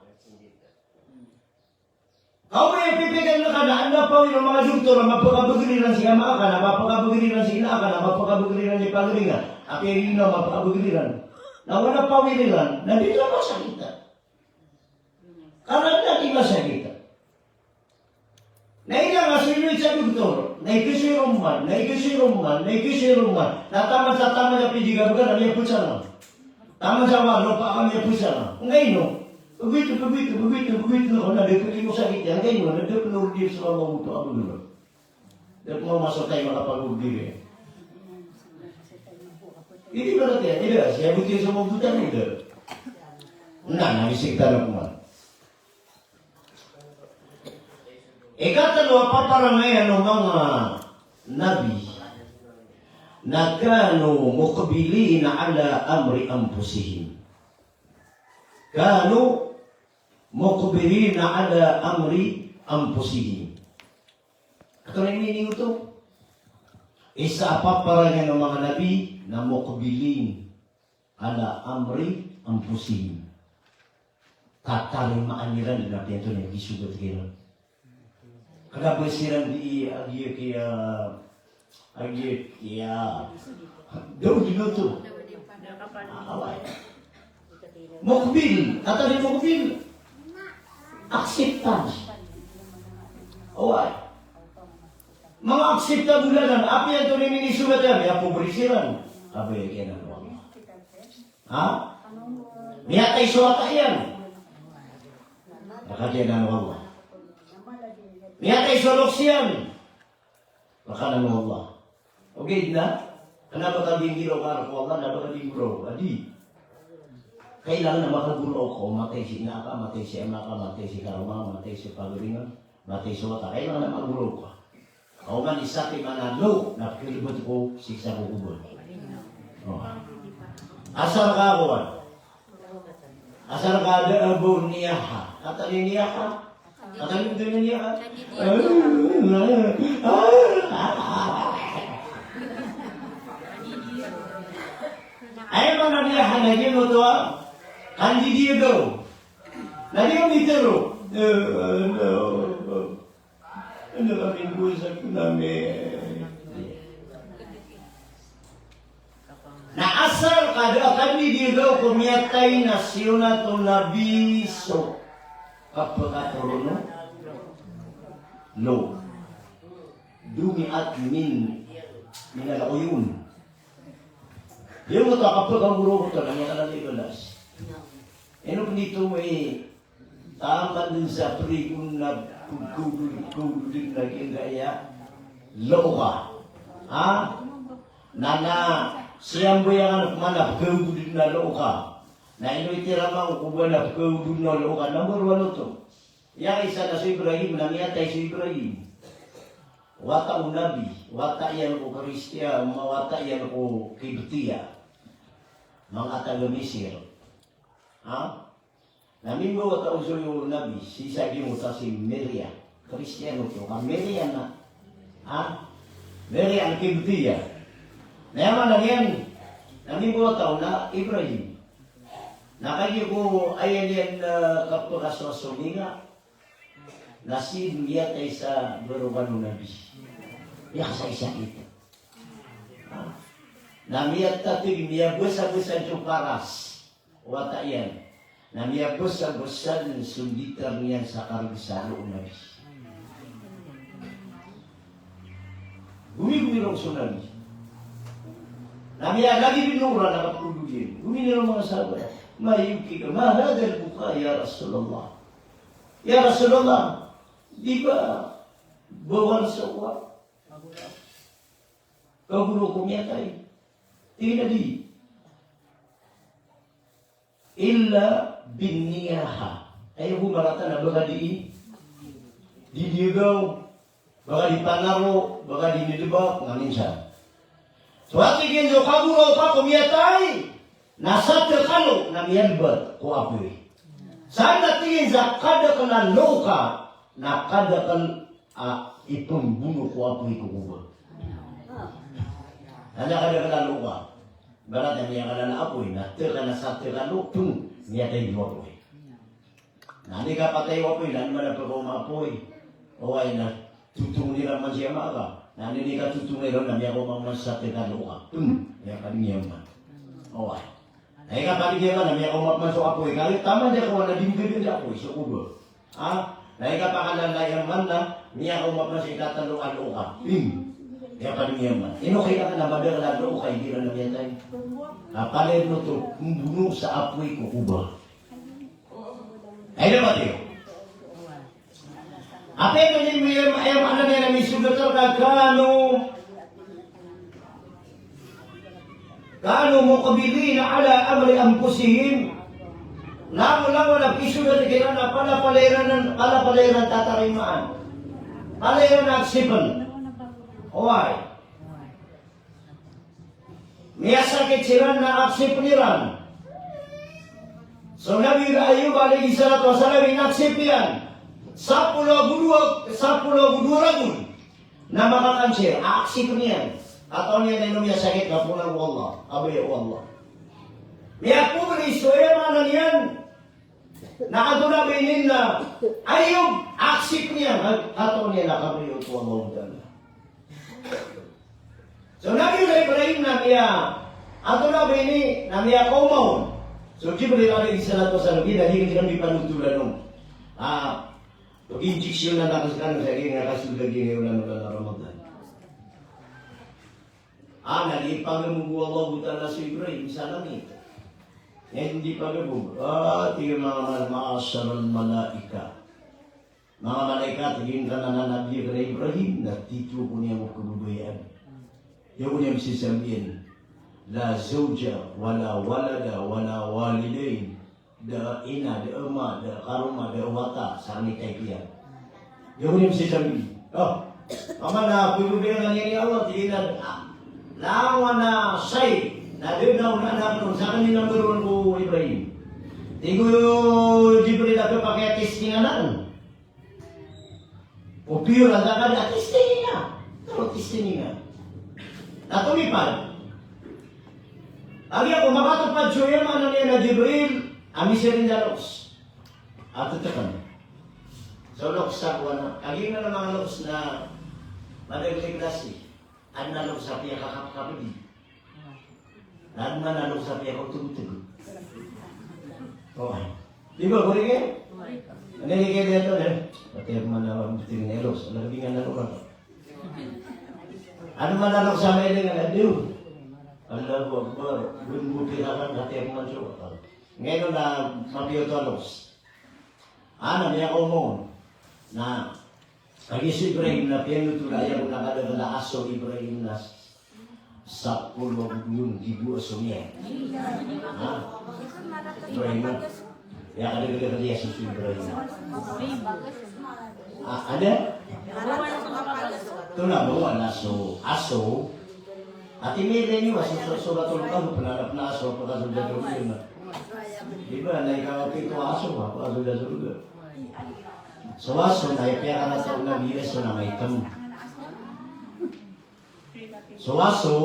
Ka o ba aya pipikiran ka na anda pawir o manga doktor a mapakabagr iran si ama ka, na mapakabagr iran si ina ka, na mapakabagr iran si pagari ka. Apiya ino mapakabagr iran. Na o anda pawir iran, na di ka masakit. Karna di masakit. Na ina nga so ino sa doktor, na ikasoy roman, na ikasoy roman, na ikasoy roman. Na taman sa taman sa pidi ka bgan, na miyapd sa nga. Taman sa walo pa ka miyapd sa nga. Ngkai ino, begitu, begitu, begitu, begitu, na ko na di pd ko sakit iyan, ngkai ino, na di pnordir so Allah oto a bgan. Da pn masotay makapagordir iyan. Ini berarti ya, ini siya buti sa mabutan ini. Na, na, isi kita na kuman. Ikatlo a paparangayan o manga nabi na kanu muqbilina ala amri anfusihim. Kanu muqbilina ala amri anfusihim. Katharo niyo oto? Isa a paparangayan o manga nabi na muqbilin ala amri anfusihim. Tatarimaan iran dn a piyanto na isogat kiran. Kna ba siran di, a, di kiya, Agit, iya. Daw di oto. Oway. Muqbil, katharo a muqbil. Acceptance. Oway. Manga acceptable anan, apiya antonaa i minisogat iyan, miyapobre siran. Kabaya kiyanan o Allah. Ha? Miyatay so wata iyan. Rka kiyanan o Allah. Miyatay so loks iyan. Rka anan o Allah. Ogaid na, kna ba ka di nggiraw ka rka o Allah, kna ba ka di nggiraw ka, di. Kailangan na makagoraok ka, matay si ina ka, matay si ama ka, matay si karoma ka, matay si pagaringan, matay so wata. Kailangan na makagoraok ka. Ka oman i satiman a lo, na pkhalbat ko siksa ko kobor. O. Asar ka kowan. Asar ka da a bo niyaha. Katharo a niyaha. Katharo a niyaha. Aya maana niyaha na giyoto a kandidiya daw. Na di ko mitharo. Ano kami busa ko nami. Na asar ka da a kandidiya daw ko miyatay na siyonat o Nabi so kapakatoron o lo. Dumi'at min, minal uyun. Giyoto a kapakagoraok oto na miyakanan i balas. Ino pn dito may Taman dn sa prigon na pgkawdod, kawdod dn a giyangkaya loka. Ha? Na, na siyambayangan pman a pgkawdod dn a loka. Na ino i tiraman ko ba na pgkawdod dn a loka? Number one oto. Aya isa na so Ibrahim, na miyatay so Ibrahim. Wata o Nabi, wata iyan ko Kristiyan, wata iyan ko Kibtiya. Manga taga Misir. Ha? Na mimbawata o so Nabi, sii sa giyangkoto a si Miriam. Kristiyan oto, ka Miriam na. Ha? Miriam Kibtiya. Na aya maana niyan, na mimbawata on na Ibrahim. Na kagiya ko aya niyan, eh, kapakasoasoninga, na sii miyatay sa barokan o Nabi. Aya kasakit. Ha? Na miyatay, miyabasabasa so paras. Wata iyan. Na miyabasabasa dn so litar niyan sa karg sa ro o Nabi. Gomigomi ron so Nabi. Na miyalagid dn o ran a kapkawdod iyan. Gomigomi ron manga sahabat. Ma yubkika, ma hadhal buka ya Rasulullah. Ya Rasulullah, di ba bawal sa wa kagoraok ko miyatay? Tig iyan a di. Illa bin niyaha. Aya bo marata na ba ka di, di digaw, ba ka di panaro, ba ka di nidbak, na minsan. So tig iyan so kagoraok ko miyatay, na sa tkhalo na miyalbat ko apoy. Sa na tig iyan sa kadakl a loka, na kadakl a ipmbono ko apoy ko kobor. Anda kadakl a loka. Ibarat na miyakala a apoy, na tkhalo, na sa tkhalo, png, miyatay ko apoy. Na anda i kapatay o apoy, na anda man a pkaoma apoy. Oway, na totong iran man si ama ka. Na anda i katotong iran, na miyakaoma man sa tkhalo ka. Png, miyakadngiyaman. Oway. Na ikapadngiyaman, na miyakaoma man so apoy. Kali taman di ako, na di mkadn sa apoy, so kobor. Ha? Na ikapakalala iyan man na miyakaoma pman sa ikatlo a loka. Png. Ikapadngiyaman. Ino kailangan a madakl a loka igira na miyatay? Na palaya oto, mbono sa apoy ko kobor. Ay, dapat iyo. Apiya ino niyan, aya maana niyan a misogat rka, kanu Kanu muqbilina ala amri anfusihim. Langolangon a pkisogat kiran a palapalaya iran, palapalaya iran tatarimaan. Palaya iran acceptan. Oway. Miyasakit siran na accept iran. So Nabi Ayub alayhis salatu wassalam, in-accept iyan. Sapolo ago dowa, sapolo ago dowa ragon. Na makakanser, a-accept niyan. Katawan iyan na ino miyasakit, na poon o Allah, kabaya o Allah. Miyapobre, so aya maana niyan na katawan iyan na Ayub, a-accept niyan, katawan iyan na kabaya o Allah Ta'ala. So Nabi Ibrahim na miya, antonaa ba ini, na miyakaoma on so Jibril alayhis salatu wassalam, di na di ka di panotolan on. Ah, pag-injection na nakas kan sa gina kasulda gina olan-olan a Ramadan. Ah, na di pagamo o Allahu Ta'ala so Ibrahim sa langit. Ngayon di pagamo, ah, tig iyan a ma'asharal malaika. Manga malaikat, tig iyan a Nabi Ibrahim, na tito ko niyan ko kababayaan. Aya ko niyan sasabiyaan, la zawja, wala walada, wala walidain. Da ina, da ama, da karoma, da wata, sa kami kay kiya. Aya ko niyan sasabiyaan. Oh, ama na, kababayaan iyan o Allah, tig iyan a, ah, langon a shay, na da na, na, na, sa kami number one ko Ibrahim. Tig o Jibril a kapakay a testing anan. O pure, antaa ka da testing iyan. Taro testing iyan. Na tomipad. Kagiya ko makatopad so, aya maana niyan na Jibril, a misiring sa loks. A tetekan. So loks sa kowan a, kagiya na manga loks na madagdag klasi. Adn a loks a piyakakapkapdi. Na adn man a loks a piyakaotogotog. O. Di ba, korek iyan? Anda ini kaya dia tu, eh? Pati ako man a loks, alam di nga na loks. Adn man a loks a mailing, adn. Allahu Akbar. Belum bukti akan, pati ako man so. Ngayon na mapiya oto a loks. Ana, miyakaoma on. Na, kagiya si Ibrahim na piyanotolan iyan ko na kadakl a aso o Ibrahim na sapolo ago dowa nggibo aso niyan. Ha? Ibrahim, na. Aya kadakl a aso o Ibrahim. Ah, ada? Ito na ba, wala so aso. Ati mili niyo, aso, so, Suratul Kahf, pn a, pn a aso, pakasold a sorga. Di ba, na ikaw pito a aso, pakasold a sorga. So aso na ipiyakarata o Nabi, aso na maitem. So aso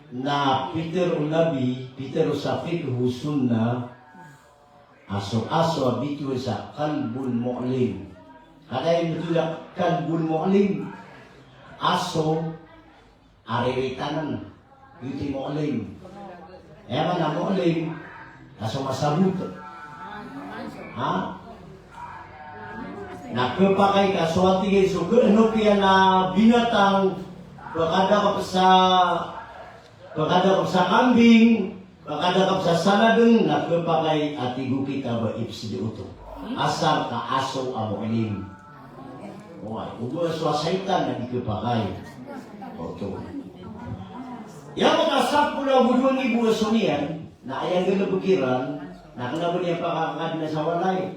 na pitharo o Nabi, pitharo sa fiqh o sunnah, a so aso a bitowan sa kalbun mu'lim. Kada i bitowan a kalbun mu'lim, aso a riritanan, giyoto i mu'lim. Aya maana a mu'lim, aso masabot. Ha? Na khapakay ka so, a tig iyan, so khanopiya na binatang, pkadakp sa, pkadakp sa kambing, pkadakp sa saladeng, na khapakay, a tig o kitab a ifsad oto. Asar ka aso a mu'lim. Oway, oba aso a shaytan na di khapakay oto. Aya maana a sapolo ago dowa nggibo aso niyan, na aya galbk iran, na kna ba niyan pakakadna sa walay.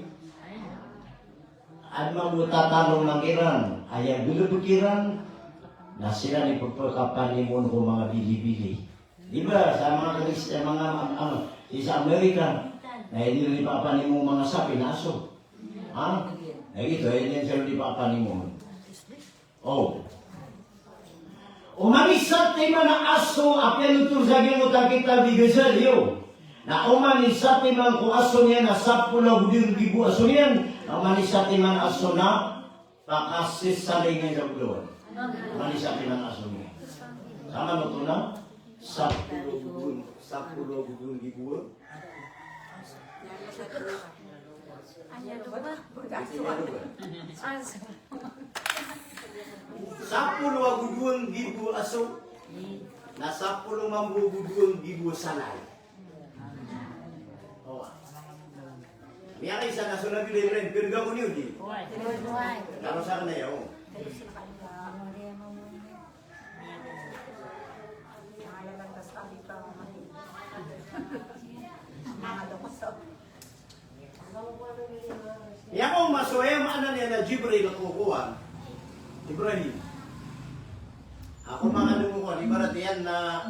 Adn mambo tatalong man kiran, aya galbk iran, na siran i pphakapanimoon ko manga bilibili. Di ba, sa manga Kris-, eh, manga, am-, am-, sa Amerika, na aya niran di pakapanimoon manga sapi na aso. Ha? Na giyoto, aya niyan siran di pakapanimoon. O. Oman i satiman a aso a piyanothol sa giyangkoto a kitab i Ghazali, o. Na oman i satiman ko aso niyan na sapolo ago dowa nggibo aso niyan, na oman i satiman a aso na pakasesalay niyan sa bolawan. Oman i satiman a aso niyan. Sa manoto na sapolo ago dowa, sapolo ago dowa nggibo. Sapolo ago dowa nggibo aso, na sapolo mambo ago dowa nggibo salay. O. Miyakaisa na so Nabi Ibrahim, pnggago niyo di. Kano sa kna aya, o. Aya ko masoya, maana niyan na Jibril ko kowan. Ibrahim. Ako manga dn ko kowan, ibarat iyan na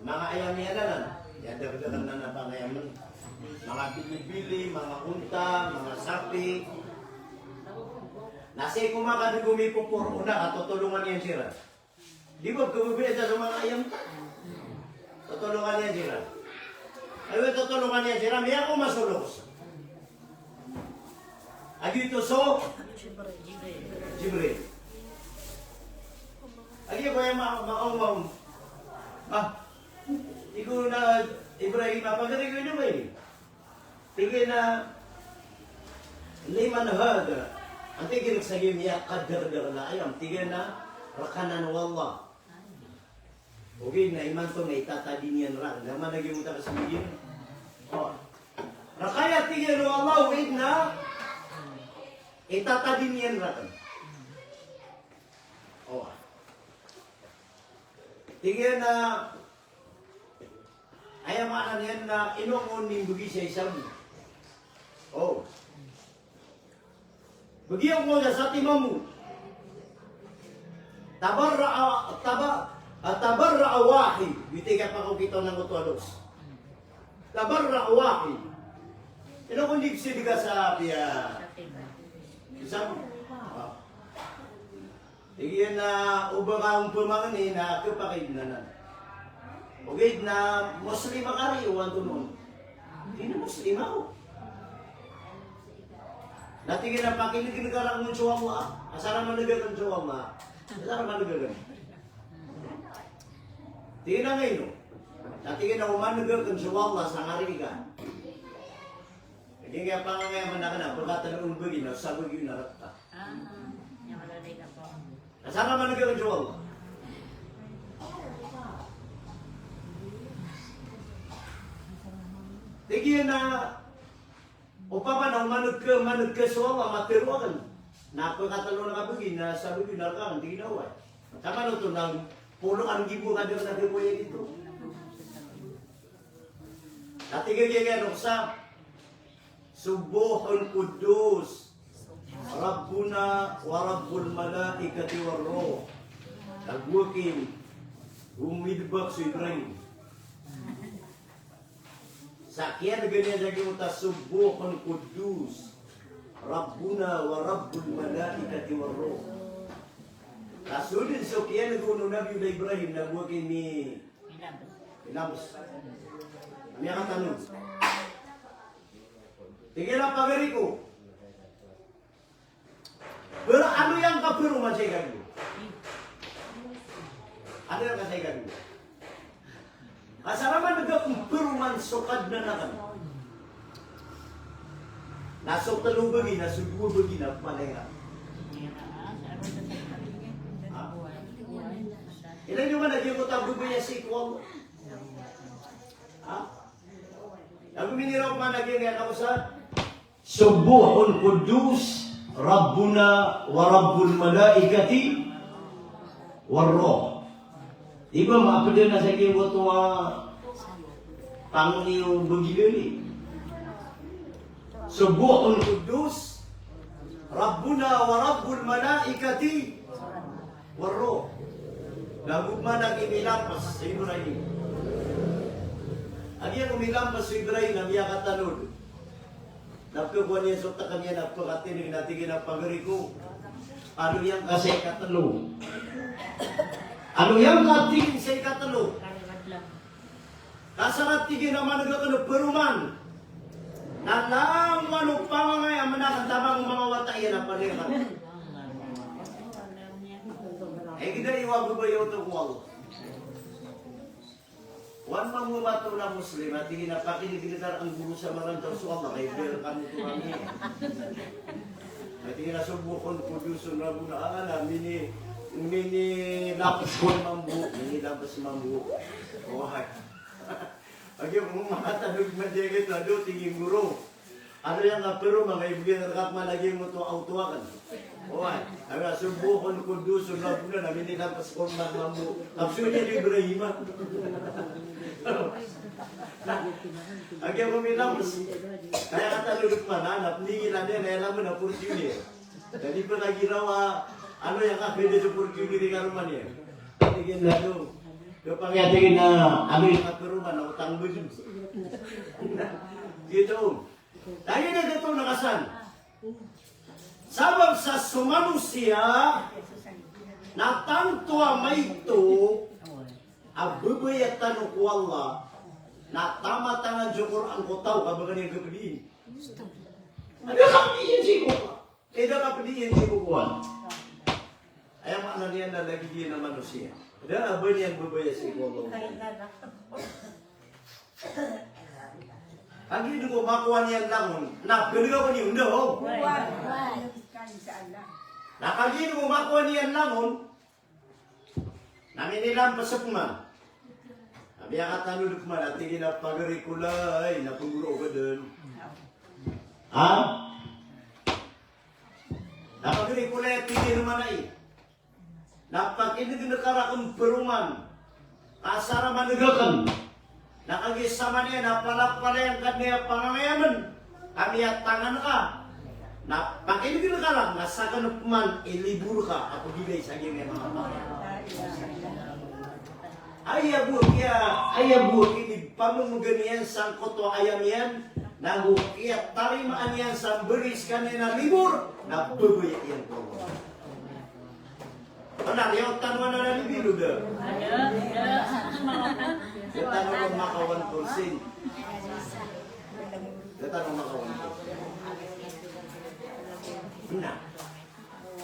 manga ayam iyan anan. Aya dakdakl anan a pangayamn. Manga bilibili, manga onta, manga sapi. Na sii ko manga dn ko mipopor, o na, totolongan iyan siran. Di ba, kababayaan sa so manga ayam? Totolongan iyan siran. Ay, totolongan iyan siran, miyakaoma so loks. A giyoto so Jibril. Agi ko aya ma-, ma-, ma-, ah, iko na Ibrahim, a pagari ko ino ba ini? Tig iyan a, "Liman hadha?" Antaa i giyangkai a miyakadakdak a ayam? Tig iyan a, "Rek anan o Allah." Ogaid na imanto na itatadin iyan raken. Na mana giyoto a kasmigin? O. Rek aya, tig iyan, o Allah, ogaid na itatadin iyan raken. O. Tig iyan a, aya maana niyan na ino ko nimbegi sa isa bo. O. Begi ako sa timan mo. Tabarra'a, taba-, ah, tabarra'a wahid. Bitiya ka pakaw kita na ngoto a dos. Tabarra'a wahid. Ino ko nimbegi sa piya isa bo. Ah. Tig iyan a o ba ka on pemangni na kepakay den anan. Ogaid na Muslim a kari o antonaa on. Di na Muslim ako. Na tig iyan a pakinegen ka raken so Allah. Asar a maneg aken so Allah. Asar a maneg aken. Tig iyan a ngeno. Na tig iyan a o maneg aken so Allah sa ngari ka. Agi nga pangangaya man aken a pekatelo on begi na sabagi na rek ka. Ah, aya maana niyan. Asar a maneg aken so Allah. Tig iyan a opama na o maneg ka, maneg ka so Allah, matero aken. Na pekatelo na ka begi na sabagi na rek aken, tig iyan a oway. Sa manoto na polo ka nggibo ka den a keboya gioto. Na tig iyan a rek sa, "Subbuhun quddus Rabbuna wa Rabbul malaikati war ruh." Tagoakin, gomidebak so Ibrahim. Sa kiyaneg iyan sa gioto a, "Subbuhun quddus Rabbuna wa Rabbul malaikati war ruh." Ka so den so kiyaneg o Nabiyullah Ibrahim na goakin mi Ilabes. Miyakatanod. Tig iyan a pagari ko. Ber-, ano giyangka peroman sa ika dowa? Ano giyangka sa ika dowa? Asar a maneg aken peroman so Kadnan aken. Na so telo begi, na so dowa begi na palaya. Ha? Ilay niyo man a giyangkoto a babaya sii ko Allah. Ha? Ago miniraw man a giyangkaya na kosa, "Subbuhun quddus Rabbuna wa Rabbul malaikati war ruh." Di ba mapd na sa giyangkoto a pangni o begi dn. "Subbuhun quddus Rabbuna wa Rabbul malaikati war ruh." Na go man a gii milampas si Ibrahim. A giyangkai milampas si Ibrahim na miyakatanod. Na pkhakowa niyan so tk iyan a pkhatineg na tig iyan a pagari ko. Ano giyangka sa ikatlo? Ano giyangka tig iyan sa ikatlo? Ka sa tig iyan a maneg aken a peroman. Na langon o pangangaya aken taman o manga wata iyan a paliyakan. Ay, gida iyo a babaya oto ko Allah. Wan mambo mato na Muslim, a tig iyan a pakinegn ka rakn goro sa marantaw so Allah, kay biyal kano to kami. A tig iyan a subbuhun quddusun Rabbuna, ala, mini, minilampas ko mambo, minilampas mambo. Oway. Agi ko makatanod man di gito, ado, tig iyan goro. Ano giyangka peroman a ibgay rka man a giyangkoto a oto akn? Oway. Ano, subbuhun quddusun Rabbuna, na minilampas ko mambo. Kapso niyan di Ibrahim a. Agi ko milampas. Kaya katanod man, na pningil iyan, na aya laman na portiyo niyan. Jadi pn lagi rawa, ano giyangka pwede so portiyo niyan di karoma niyan. Tig iyan na to. Kapangaya tig iyan a, ano giyangka peroman a otang bajn. Gito. Tayo na gito na kasan. Sabap sa so manosiya na tanto a maito a babaya tano ko Allah, na tamatangan so Qur'an ko taw ka ba ka niyan kapdiin. Anda ka pdiin sii ko Allah? Anda ka pdiin sii ko Allah? Aya ma Niyan na lagid iyan a manosiya. Da a ba niyan babaya sii ko Allah. Kagiya di ko makowa niyan langon, na baliga ko niyan da, o. Na kagiya di ko makowa niyan langon, na minilampas pman. Na miyakatanod pman, na tig iyan a pagari ko lay, na pnggoro ko dn. Ha? Na pagari ko lay, tig iyan a manay. Na pakinegn ka rakn paroman, ka asar a maneg akn. Na kagiya saman iyan na palapalayan ka dn a pangangayamn, ka miyatangan ka. Na pakinegn ka rakn, na sakn pman i libor ka a pagilay sa giyangkaya manga pangangayamn. Aya bo a kiya, aya bo a kinipamemega niyan sangkoto a ayam iyan, na go kiyatarimaan iyan sa mbgay skaniyan a libor, na babaya iyan ko Allah. Pnar, aya tano a nananibilo da. Aya tano a makawan porsin. Aya tano a makawan porsin. Na.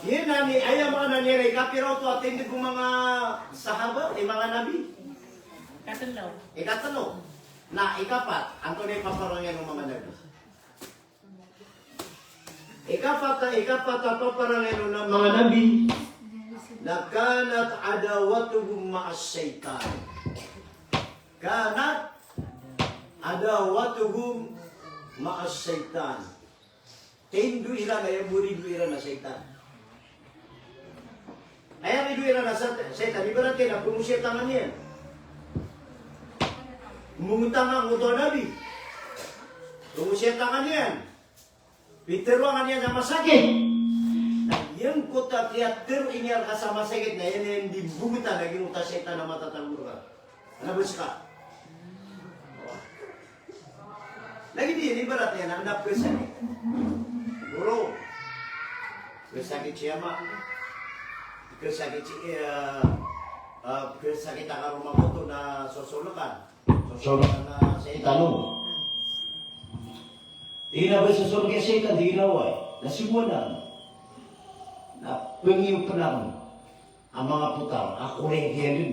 Iyan na ni, aya maana niyan, ikapira oto a tindg o manga sahaba, i manga nabi? Ikatlo. Ikatlo. Na ikapat, antonaa i paparangayan o manga nabi? Ikapat, ikapat a paparangayan o manga nabi, na kanat adawatuhum ma'as shaytan. Kanat adawatuhum ma'as shaytan. Tindg iran, aya bo rido iran a shaytan. Aya rido iran a sa-, shaytan, ibarat iyan a pngosiyatan iyan. Mbongotan angkoto a nabi. Pngosiyatan iyan. Pitharo iyan sa masakit. Na giyangkoto a kiyatharoa niyan rka sa masakit, na aya niyan di mbongotan na giyangkoto a shaytan a matatago rka. Na bes ka. Lagid iyan, ibarat iyan a anda pkhasakit. Goro. Pkhasakit si ama. Pkhasakit si, eh, eh, pkhasakit a karoma ko oto na sosolkan. Sosolkan a shaytan o. Ino ba sosolk a shaytan, di ginawa. Na sibonan. Na pngiyopan a manga potang, a korek iyan dn.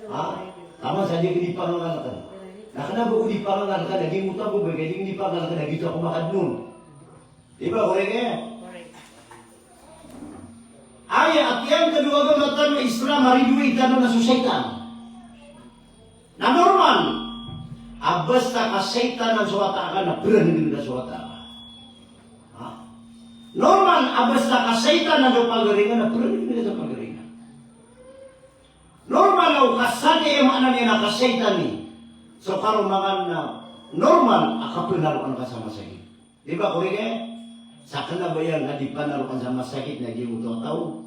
Ha? Taman sa di ko di pangangalkan. Na kna ba ko di pangangalkan, na di mo tabo ba, di ko di pangangalkan, na di ko makadnong. Di ba, korek iyan? Aya a kiyangkadowa a agama tano a Islam a ridoay tano na so shaytan. Na normal a basta ka shaytanan so wata ka na prngnngn ka so wata ka. Ha? Normal a basta ka shaytanan so pagari ngka na prngnngn ka so pagari ngka. Normal a o kasakit, aya maana niyan na ka shaytan i so karoma ngka na normal a kapnaroan ka sa masakit. Di ba korek iyan? Sa kna ba iyan ka di panaroan sa masakit na giyangkoto a taw,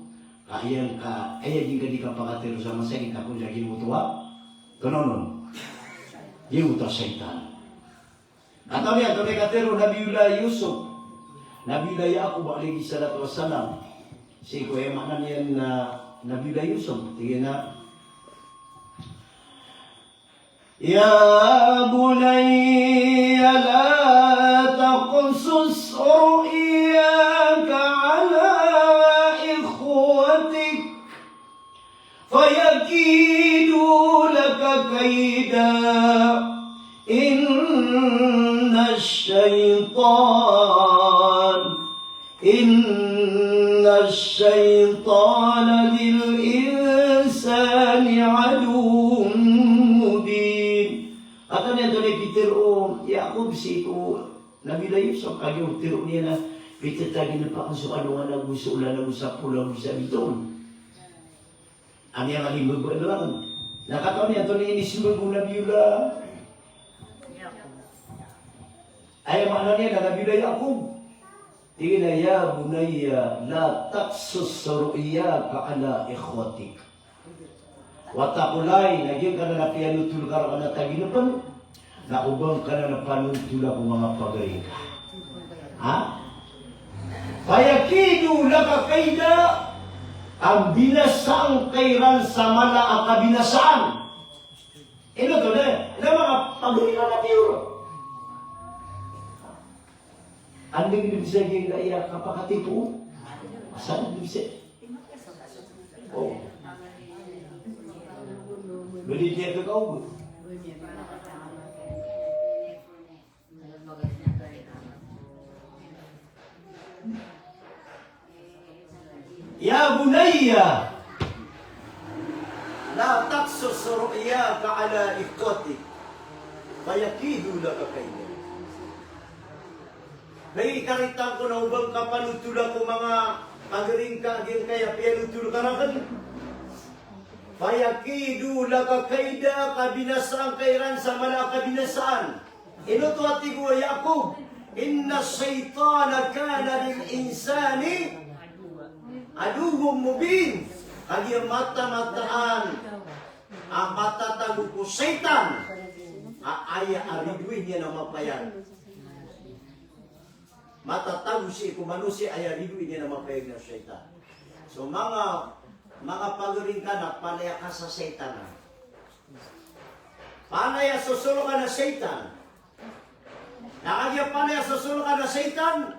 ka iyan ka, aya giyangka di kapakatharo sa masakit na kon sa giyangkoto a, kna on, giyangkoto a shaytan. Katawan iyan, antonaa i katharo o Nabiyullah Yusuf, Nabiyullah Yaqub alayhis salatu wassalam. Sii ko aya maana niyan na Nabiyullah Yusuf, tig iyan a, يا بني لا تقصص رؤياك على إخوتك فيكيدوا لك كيدا إن الشيطان إن الشيطان للإنسان عدو مبين. Katawan iyan, antonaa i pitharo o Yaqub sii ko Nabiyullah Yusuf, kagiya o tharo niyan na pitharo a giyangkaya so alongan ago so olan ago sa pola ago sa bitoon. Ami a malimbag ko langon. Na katawan iyan, antonaa i inismbag o Nabiyullah, aya maana niyan na Nabiyullah Yaqub. Tig iyan a, يا بني لا تقصص رؤياك على إخوتك. Wata ko lay, na giyangkanan a piyanothol ka rkana taginpn, na o ba ngka nan panothol ko manga pagari ngka. Ha? فيكيدوا لك كيدا, a mbinasaan ka iran sa mala a kabinasaan. Ino oto, na, na manga pagari ngka na piyor. Anda gini bisa giyangkaya kapakatipo? Asal gini bisa. Oh. Beli dia ke kau. Ya bunayya, la taqsus ru'yaka ala ikhwatik, fayakidu laka kaida. Hay karitan ko na o ba ngka panotola ko manga pagari ngka a giyangkaya piyanotola ka rakn. Fayakidu laka kaida, kabinasaan ka iran sa mala a kabinasaan. Ino oto a tig o Yaqub? Inna shaytana kana lil insani aduwwan mubin. Kagiya matamataan a matatago ko shaytan a aya a ridoay niyan a mapayag. Matatago sii ko manosiya a aya ridoay niyan a mapayag na shaytan. So manga, manga pagari ngka na palaya ka sa shaytan. Palaya sosolo ka na shaytan. Na kagiya palaya sosolo ka na shaytan,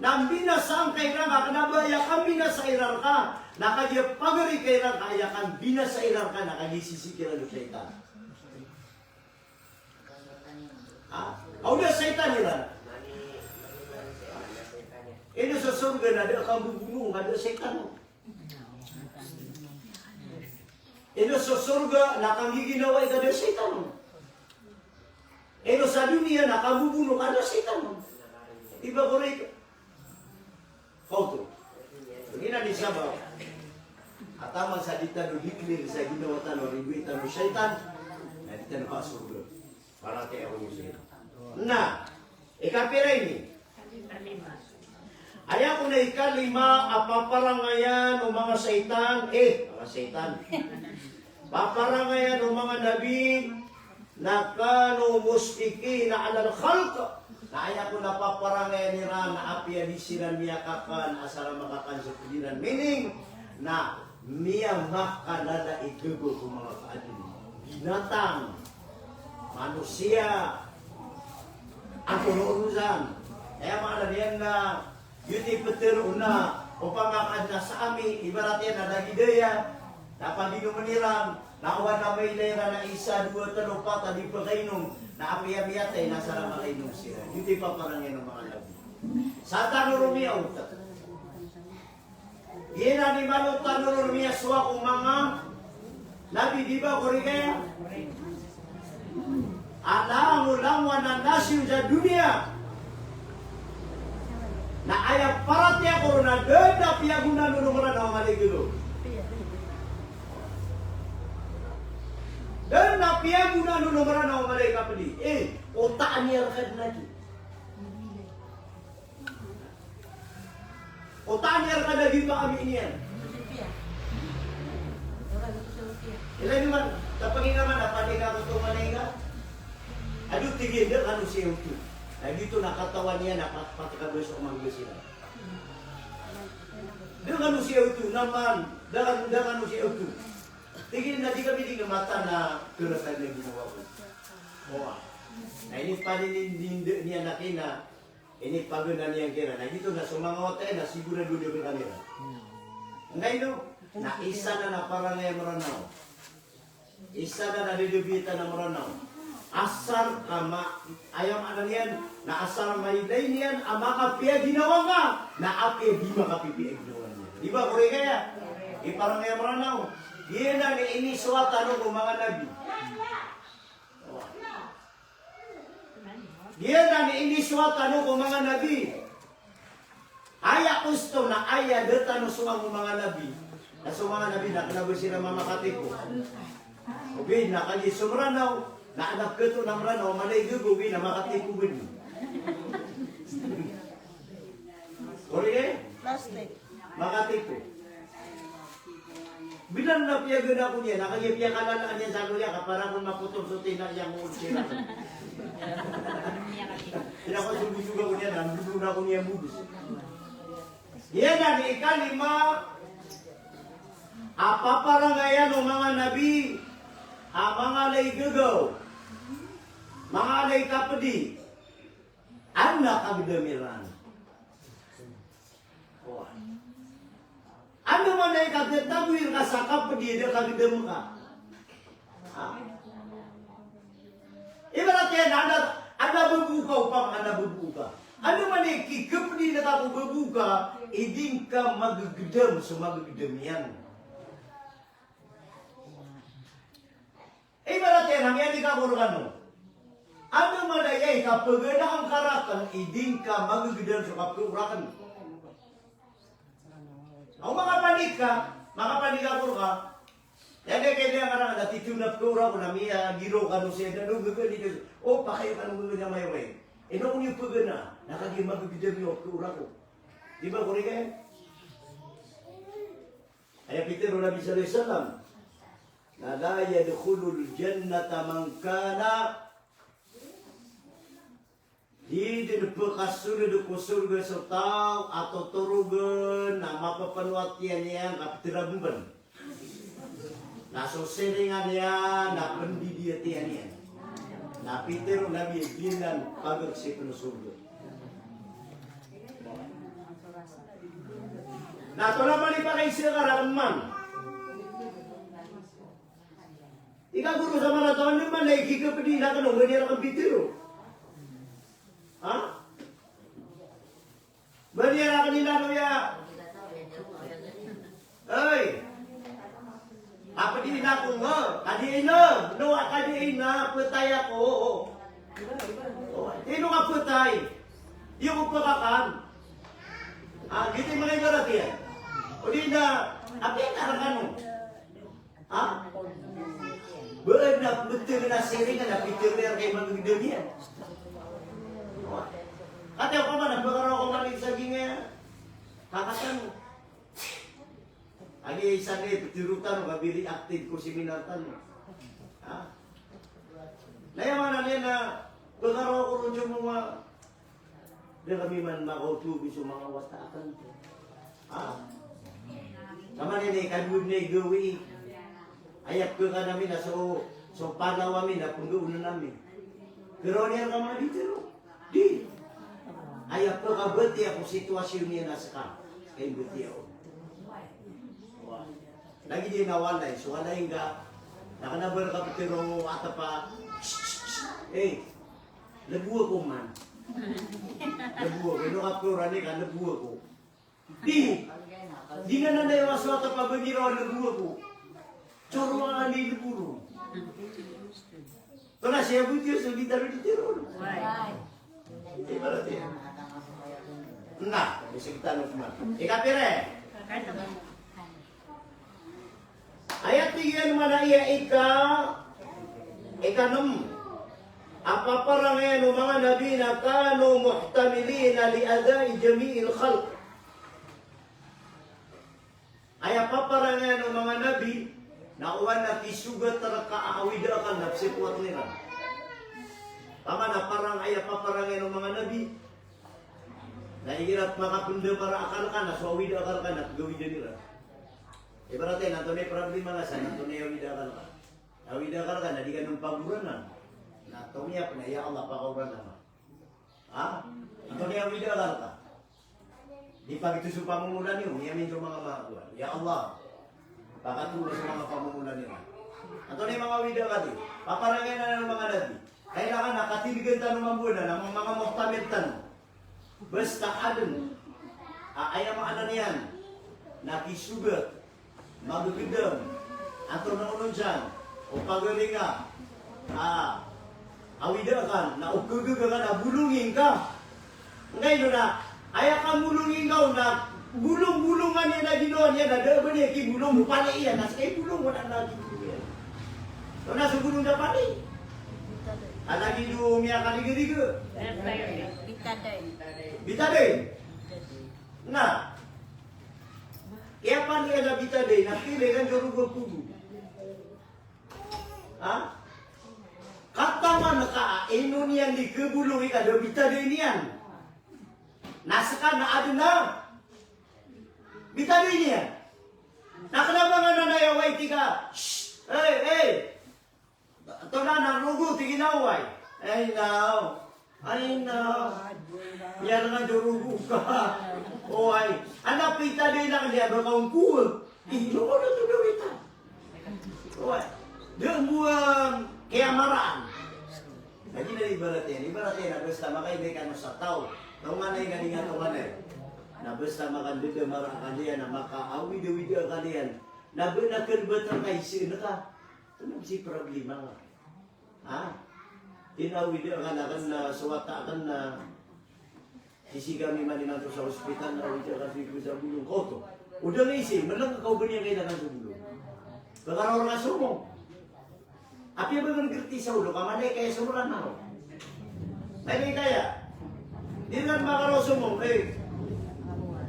na mbinasaan ka iran ka, kna ba aya kambinasa iran ka, na kagiya pagari ka iran ka, aya kambinasa iran ka, na kagiya sisii ka iran o shaytan. Ha? Aw da shaytan iran. Ino so sorga na da kambobono, ka da shaytan. Ino so sorga na kanggiginawai ka da shaytan. Ino sa doniya na kambobono ka da shaytan. Iba ko rek. Kaoto. Giyanan i sabap a taman sa di tano di clear sa ginawa tano, ridoay tano shaytan, na di tano kasorga. Paratiyaya ko niyo sii. Na, ikapira ini? Aya kon a ikalima a paparangayan o manga shaytan, eh, manga shaytan. Paparangayan o manga nabi na kanu mushfiqina alal khalq. Na aya kon a paparangayan iran na apiya di siran miyakakan a sa ra makakan so pd iran. Meaning, na miyamakalala i gagaw ko manga kaadn. Binatang, manosiya, antonaa oron san. Aya maana niyan na giyoto i ptharoon na opama ka adn a sa ami, ibarat iyan a lagid aya, na paginomn iran, na o ba na mailay iran a isa, dowa, tlo, pat a di pkainom, na apiya miyatay na sa ra makainom siran. Giyoto i paparangayan o manga nabi. Sa tano ron miyaot. Giyanan i malo tano ron miyasowa ko manga nabi, di ba, korek aya? A langolangowan a nasiyon sa doniya na aya paratiyaya ko ron na da dn a piyagonaan o Mranaw a mala i gagaw. Da dn a piyagonaan o Mranaw a mala i kapdi. Eh, otaan iyan rka dn a di. Otaan iyan rka dn a di ba ami niyan. Ilay niyo man, tapangi ka man a pandi ka ko to manay ka. Ado tig iyan, da kano siya oto. Na giyoto na katawan iyan a pat-, patkabes o mangga siran. Da kano siya oto, na man, da kan-, da kano siya oto. Tig iyan na di kami di ngamatan a keratan a ginawa ko. Owa. Na inipaninindindaan iyan a kina, inipaganaan iyan kiran. Na giyoto na so manga wata iyan na sigurado di a btad iran. Ngkaino, na isa na na parangay a Mranaw. Isa na na dadabitan a Mranaw. Asar ka ma-, aya maana niyan, na asar mailay niyan a makapiya ginawa ngka, na apiya di makapipiya ginawa niyan. Di ba, korek aya? Iparangay a Mranaw. Giyanan i inisowa tano ko manga nabi. Giyanan i inisowa tano ko manga nabi. Aya osto na aya da tano sowa ko manga nabi. Na so manga nabi na kna ba siran mamakatiko. Ogaid na kagiya so Mranaw, na anak keto na Mranaw, mala i gagaw, ogaid na makatiko bdi. Korek? Plastic. Makatiko. Bnar na piyaganaan ko niyan, na kagiya piyakalalaan iyan sa loya ka para kon makotor so tina iyan ko siran. Pinakasogosoga ko niyan, na ndodon ako niyan bobos. Giyanan i ikalima a paparangayan o manga nabi a manga ala i gagaw, manga ala i kapdi, adn a kagdam iran. Oway. Andamanaya i katatagoy rka sa kapdi a da kagdam ka. Ha? Ibarat iyan, anda, anda bbo ka, opama ka anda bbo ka. Andamanaya i kikapdi rka ko bbo ka, i di ngka magagdam so magagdam iyan. Ibarat iyan, a miyanik ako rkano. Andamanaya i kapaganaan ka rakn, i di ngka magagdam so kapkhaorakn. Aw, makapanik ka, makapanik ako rka. Aya di kailangan ka rakn, na titho na pkhaora ko na miyagiraw kano sii, na no gagani ka, o, pakayo kano gagani a mayoreng. Ino ko niyo pagana, na kagiya magagdam iyo pkhaora ko. Di ba, korek iyan? Aya pitharo o Nabi sallallahu alaihi wasallam, na la yadkhulul jannata man kana, di dn pkasold ko sorga so taw a totorogn a mapapanoatiya niyan ka ptharabmbn. Na so siringan iyan na pndidiyatiya niyan. Na pitharo o Nabi a giyanan pagar sii pn o sorga. Na antonaa man i pakaiza ka rakn man? Ikagoro sa mala taw, andamanaya i kikapdi rakn o ba niyan rakn pitharo? Ha? Ba niyan rakn inano iya? Oy. Kapdi ako nga, kadi ina, no, kadi ina, ptay ako. O, ino ka ptay? Iyo ko pkakan. Ah, giyoto i manga ibarat iyan. O di na, apiya ka rakn o. Ha? Ba adn a pmbtng a siringan a pitharo iyan rka i magagdam iyan. Katii opama na pkharoa ko man i saging iyan. Kakatan. Agi isa ni ptharo tano, ka very active ko seminar tano. Ha? Na aya maana niyan na pkharoa ko ron so manga Da kami man makaoto ko so manga wata akn. Ha? Taman ini, kadowa dn a gawii. Aya pkhakan ami na so, so panaw ami na pnggaonan ami. Kirawan iyan ka manga di tiro. Di. Aya pkhabatiya ko sitwasyon iyan a ska. Ska i mbatiya on. Wa. Lagid iyan a walay. So walay nga. Na kna ba rka ptharoa a atap a. Eh. Lbo ako man. Lbo ako. Ino ka ptharo iyan ka lbo ako. Di. Di na nanda i waswata pa ba giraw a lbo ako. Tharoa a lbo ron. Tonaa siya bo tiyo so di taro di tiro. Ibarat iyan. Na, bisa kita no man. Ikapira? Aya tig iyan man a aya ika, ikanem a paparangayan o manga nabi na kanu muhtamilina li adai jami'il khalq. Aya paparangayan o manga nabi na oway na kisogat rka a awida akal na psipowat iran. Taman a parang aya paparangayan o manga nabi na igira makapndapar a akal ka na so awida akal ka na pgawidan iran. Ibarat iyan, antonaa i problema nga san, antonaa i awida akal ka. Awida akal ka na di ka on pagoranan. Na tomiyap na, ya Allah, pakaoranan ka. Ha? Antonaa i awida akal ka. Di pagito so pamomolan iyo, miyamin so manga makowan. Ya Allah, pakatoon so manga pamomolan iyo. Antonaa i manga awida akal iyo. Paparangayan o manga nabi. Kailangan na katindgan tano mambo anan a manga muhtamil tano. Basta adn a aya maana niyan na kisogat, magagdam, antonaa onon san, o pagaringa, a, awida akal, na o kagaga ka na bolongin ka. Ngkaino na aya kabolongin ka on na bolong-bolongan iyan a ginawa niyan na da a ba niyan kibolong o pali iyan, na ska i bolong on na kibolong iyan. Tonaa so bolong da pali? A lagid o miyakaliga-liga. Betadine. Betadine. Na aya pali a betadine na pila iran so rogo a pogo. Ha? Kataman ka a ino niyan di kabolongi ka da betadine iyan. Na ska na adn a betadine iyan. Na kna ba nga na aya oway tig ka, shh, hey, hey. Tonaa na rogo, tig iyan a oway. Ay, naw. Ay, naw. Aya nga dorogo ka. Oway. Ana pita di na kaya ba kaon ko. Ino ko na to daw ita. Oway. Di mo kaya maraan. Lagi na ibarat iyan. Ibarat iyan na basta makaibay ka na sa tao. Tao nga na iyan, nga di nga tao nga na iyan. Na basta makandedemar a kaliyan na makaawid-awid a kaliyan. Na ba na kalbat ang kaisi na ka. Ito na si problema nga. Ha? Inawid a kaliyan na so wata akn na sii kami man imanto sa hospital na awid a kaliyan sa bolong. Koto. O da nga isi, malang ka o ba niyan kailangan sa bolong. Pagkaraw nga somong. Apiya ba nga ngerti sa olo, ka manay kaya sa olo na ako. Manay kaya. Di na makaraw somong, eh.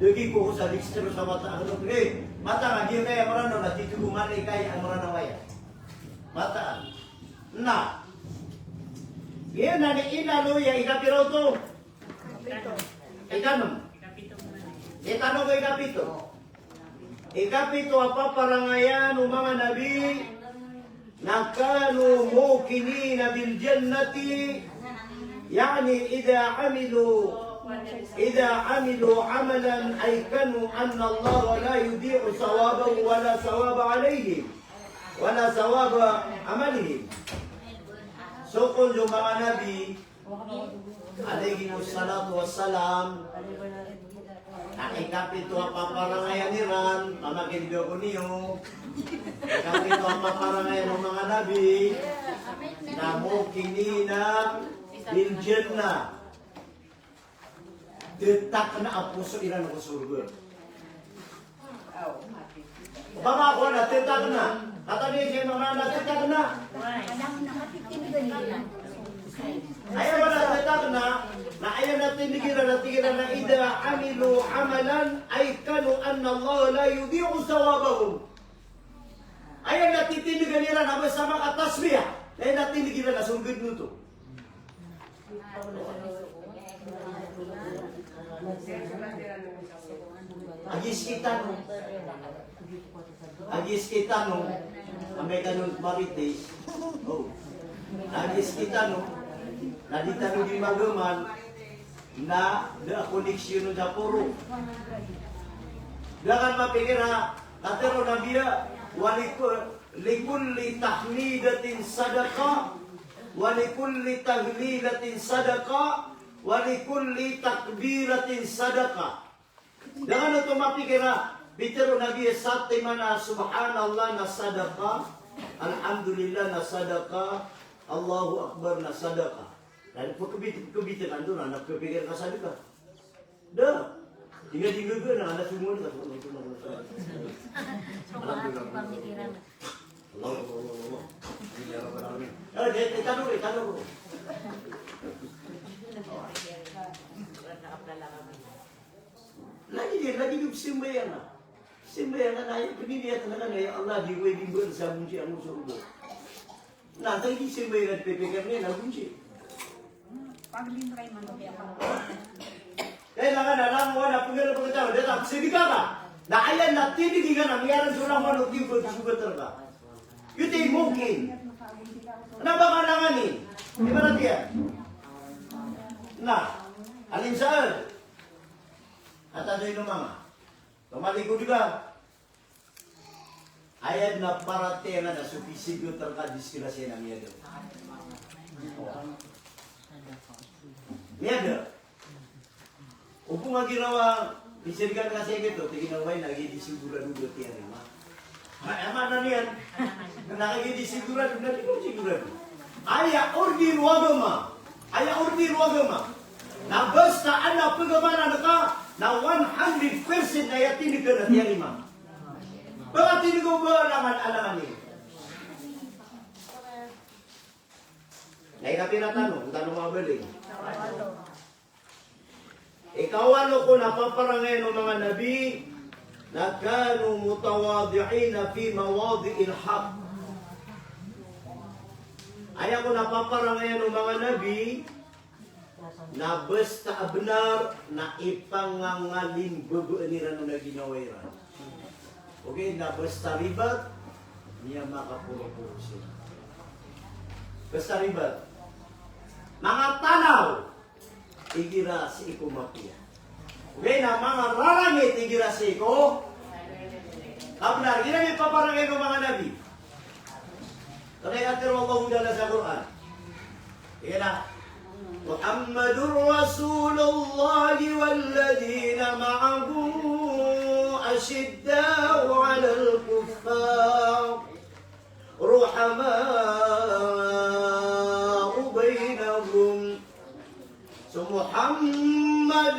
Dagi ko ko sa dikstro sa mata, ano, eh. Mata nga, di kaya maranaw na, titugo manay kaya ang maranaw aya. Mata. Na. Iyan na ni inalo ya ikapira oto. Ikanom. Itano ko ikapito. Ikapito a paparangayan o manga nabi na kanu muqinina bil jannati, yani idha amilu, idha amilu amalan ayqanu anna Allah la yudhi'u thawabahu wala thawaba alayhim, wala thawaba amalihim. So kon so manga nabi, alayhimus salatu wassalam, na ikapito a paparangayan iran, pamakinda ko niyo, ikapito a paparangayan o manga nabi, na muqinina bil jannah. Tetakna a poso iran ko sorga. Opama ko na tetakna. Katawan iyo sa maana na tetakna. Aya maana tetakna, na aya na tindeg iran, na tig iran a idha amilu amalan ayqanu anna Allah la yudhi'u thawabahum. Aya na titindeg iran a ba sa makatasbih, na aya na tindeg iran a sorga dn oto. Agis kitano. Agis kitano. Amay tano marites. O. Agis kitano. Na di tano di magaman. Na da a koneksyon o da poro. Da kan mapikir a, katharo o Nabi a, wa liku-, likulli tahmidatin sadaqah, wa likulli tahlilatin sadaqah, wa likulli takbiratin sadaqah. Da kan oto mapikir a, pitharo o Nabi a satiman a subhanallah na sadaqah, alhamdulillah na sadaqah, Allahu Akbar na sadaqah. Na pkhabit-, pkhabit ka antonaa na pkapikir ka sadaqah. Da. Tingga-tingga ka na, na sumon ka. Allahu Akbar, Allahu Akbar, Allahu Akbar. Amin ya rabbal alamin. Eh, di, di, tano, di, tano. Lagi di, lagi di sembahyang na. Sembahyang na, aya pniliyat na ka na, ya Allah, di ko di mbaal sa gonsi angkoto sa oba. Na, taw di sembahyang na di pipikir niyan a gonsi. Kailangan na langowan a pnggalbkn taw, da ta psdka ka. Na aya na tindeg iyan a miyaron so langowan o di ko di sugat rka. Ito i mungkin. Na ba ka nangani? Ibarat iyan. Na, alim sa At ano ino mama? Pamaligod ka. Aya dn a paratiyaya na so pisig o tarka disgrasya na miyada. Miyada. Opama ginawa, pisirikan ka sa ito, tig iyan a way na gidi sigurado do tiyarima. Ma-, maana niyan, na gidi sigurado, na di ko sigurado. Aya order o agama. Aya order o agama. Na basta adn a pagamanan ka, na one hundred percent na aya tindg ka na tiyarima. Pagtindg o ba langan, alangan iyan. Na ikapira tano, tano mabaling. Ikawalo ko na paparangayan o manga nabi na kanu mutawadi'ina fi mawadi'il haqq. Aya ko na paparangayan o manga nabi na basta a bnar na ipangangalimbabaan iran on a ginawa iran. Okay, na basta ribat, miyamakaporoporo siran. Basta ribat. Manga tanaw. igira sii ko mapiya. Ogaid na manga rarangit igira sii ko kabnar. Igira mipaparangit o manga nabi. Aya katharo o Allahu Ta'ala sa Qur'an. Igira, محمد رسول الله والذين معه أشداء على الكفار رحماء بينهم. So Muhammad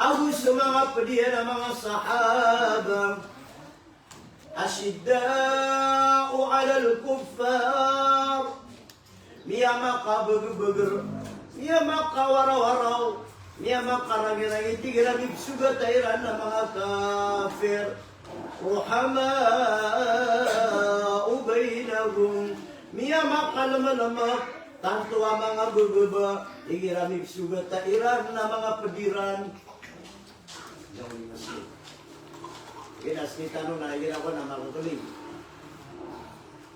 ago so manga pd iyan a manga sahaba, أشداء على الكفار. Miyamakabegebeger, miyamakawarawaraw, miyamakarangirangi, tig iran, a mipsogata iran a manga kafir. رحماء بينهم. Miyamakalmlm, tanto a manga bebeba, tig iran, a mipsogata iran a manga pd iran. Igira sktano na igira ko na makakli.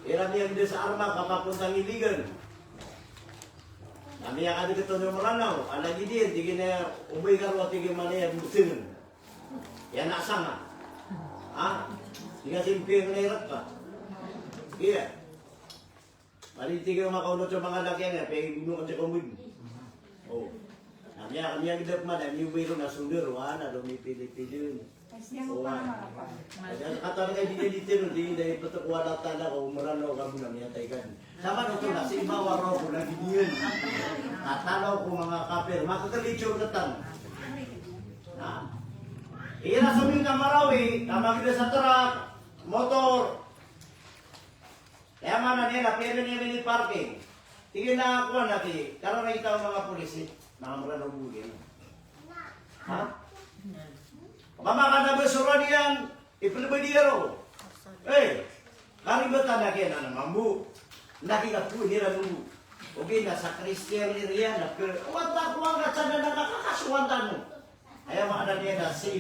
Igira miyagda sa arma ka pakontang iligan. Na miyakadkt on so Mranaw, a lagid iyan, tig iyan a, o ba ikaroa, tig iyan, a mala iyan btngn. Aya na sanga. Ha? Tig iyan a simpir na irat pa. Iya. Mali tig iyan a makaonot so manga laki iyan, piyagbonoan sa kombod. O. Na miya, miyagdap man, na miyobi ron a sondaro, a, na do mipilipili. O, a. Aya katawan ka di niyan di tano, di, di ptk o Allah Ta'ala ko Mranaw ka bo na miyatay ka. Saman oto na, sii mawaraw ko na gidiyan. Tatalaw ko manga kafir, makakli so rktano. Na. Igira so miyamarawi, na magda sa trak, motor. Aya maana niyan na piyada niyan i parking. Tig iyan a kowan a, tig, kararangita o manga polis i manga Mranaw bo iyan. Ha? Opama ka na ba so rad iyan, iplbd iyan roo. Eh, karibatan a kiyanan a mambo. Na kikapoon iran mambo. Ogaid na sa Christian area na pe, wata ko angka tanda na kakakasowan tano. Aya maana niyan na sii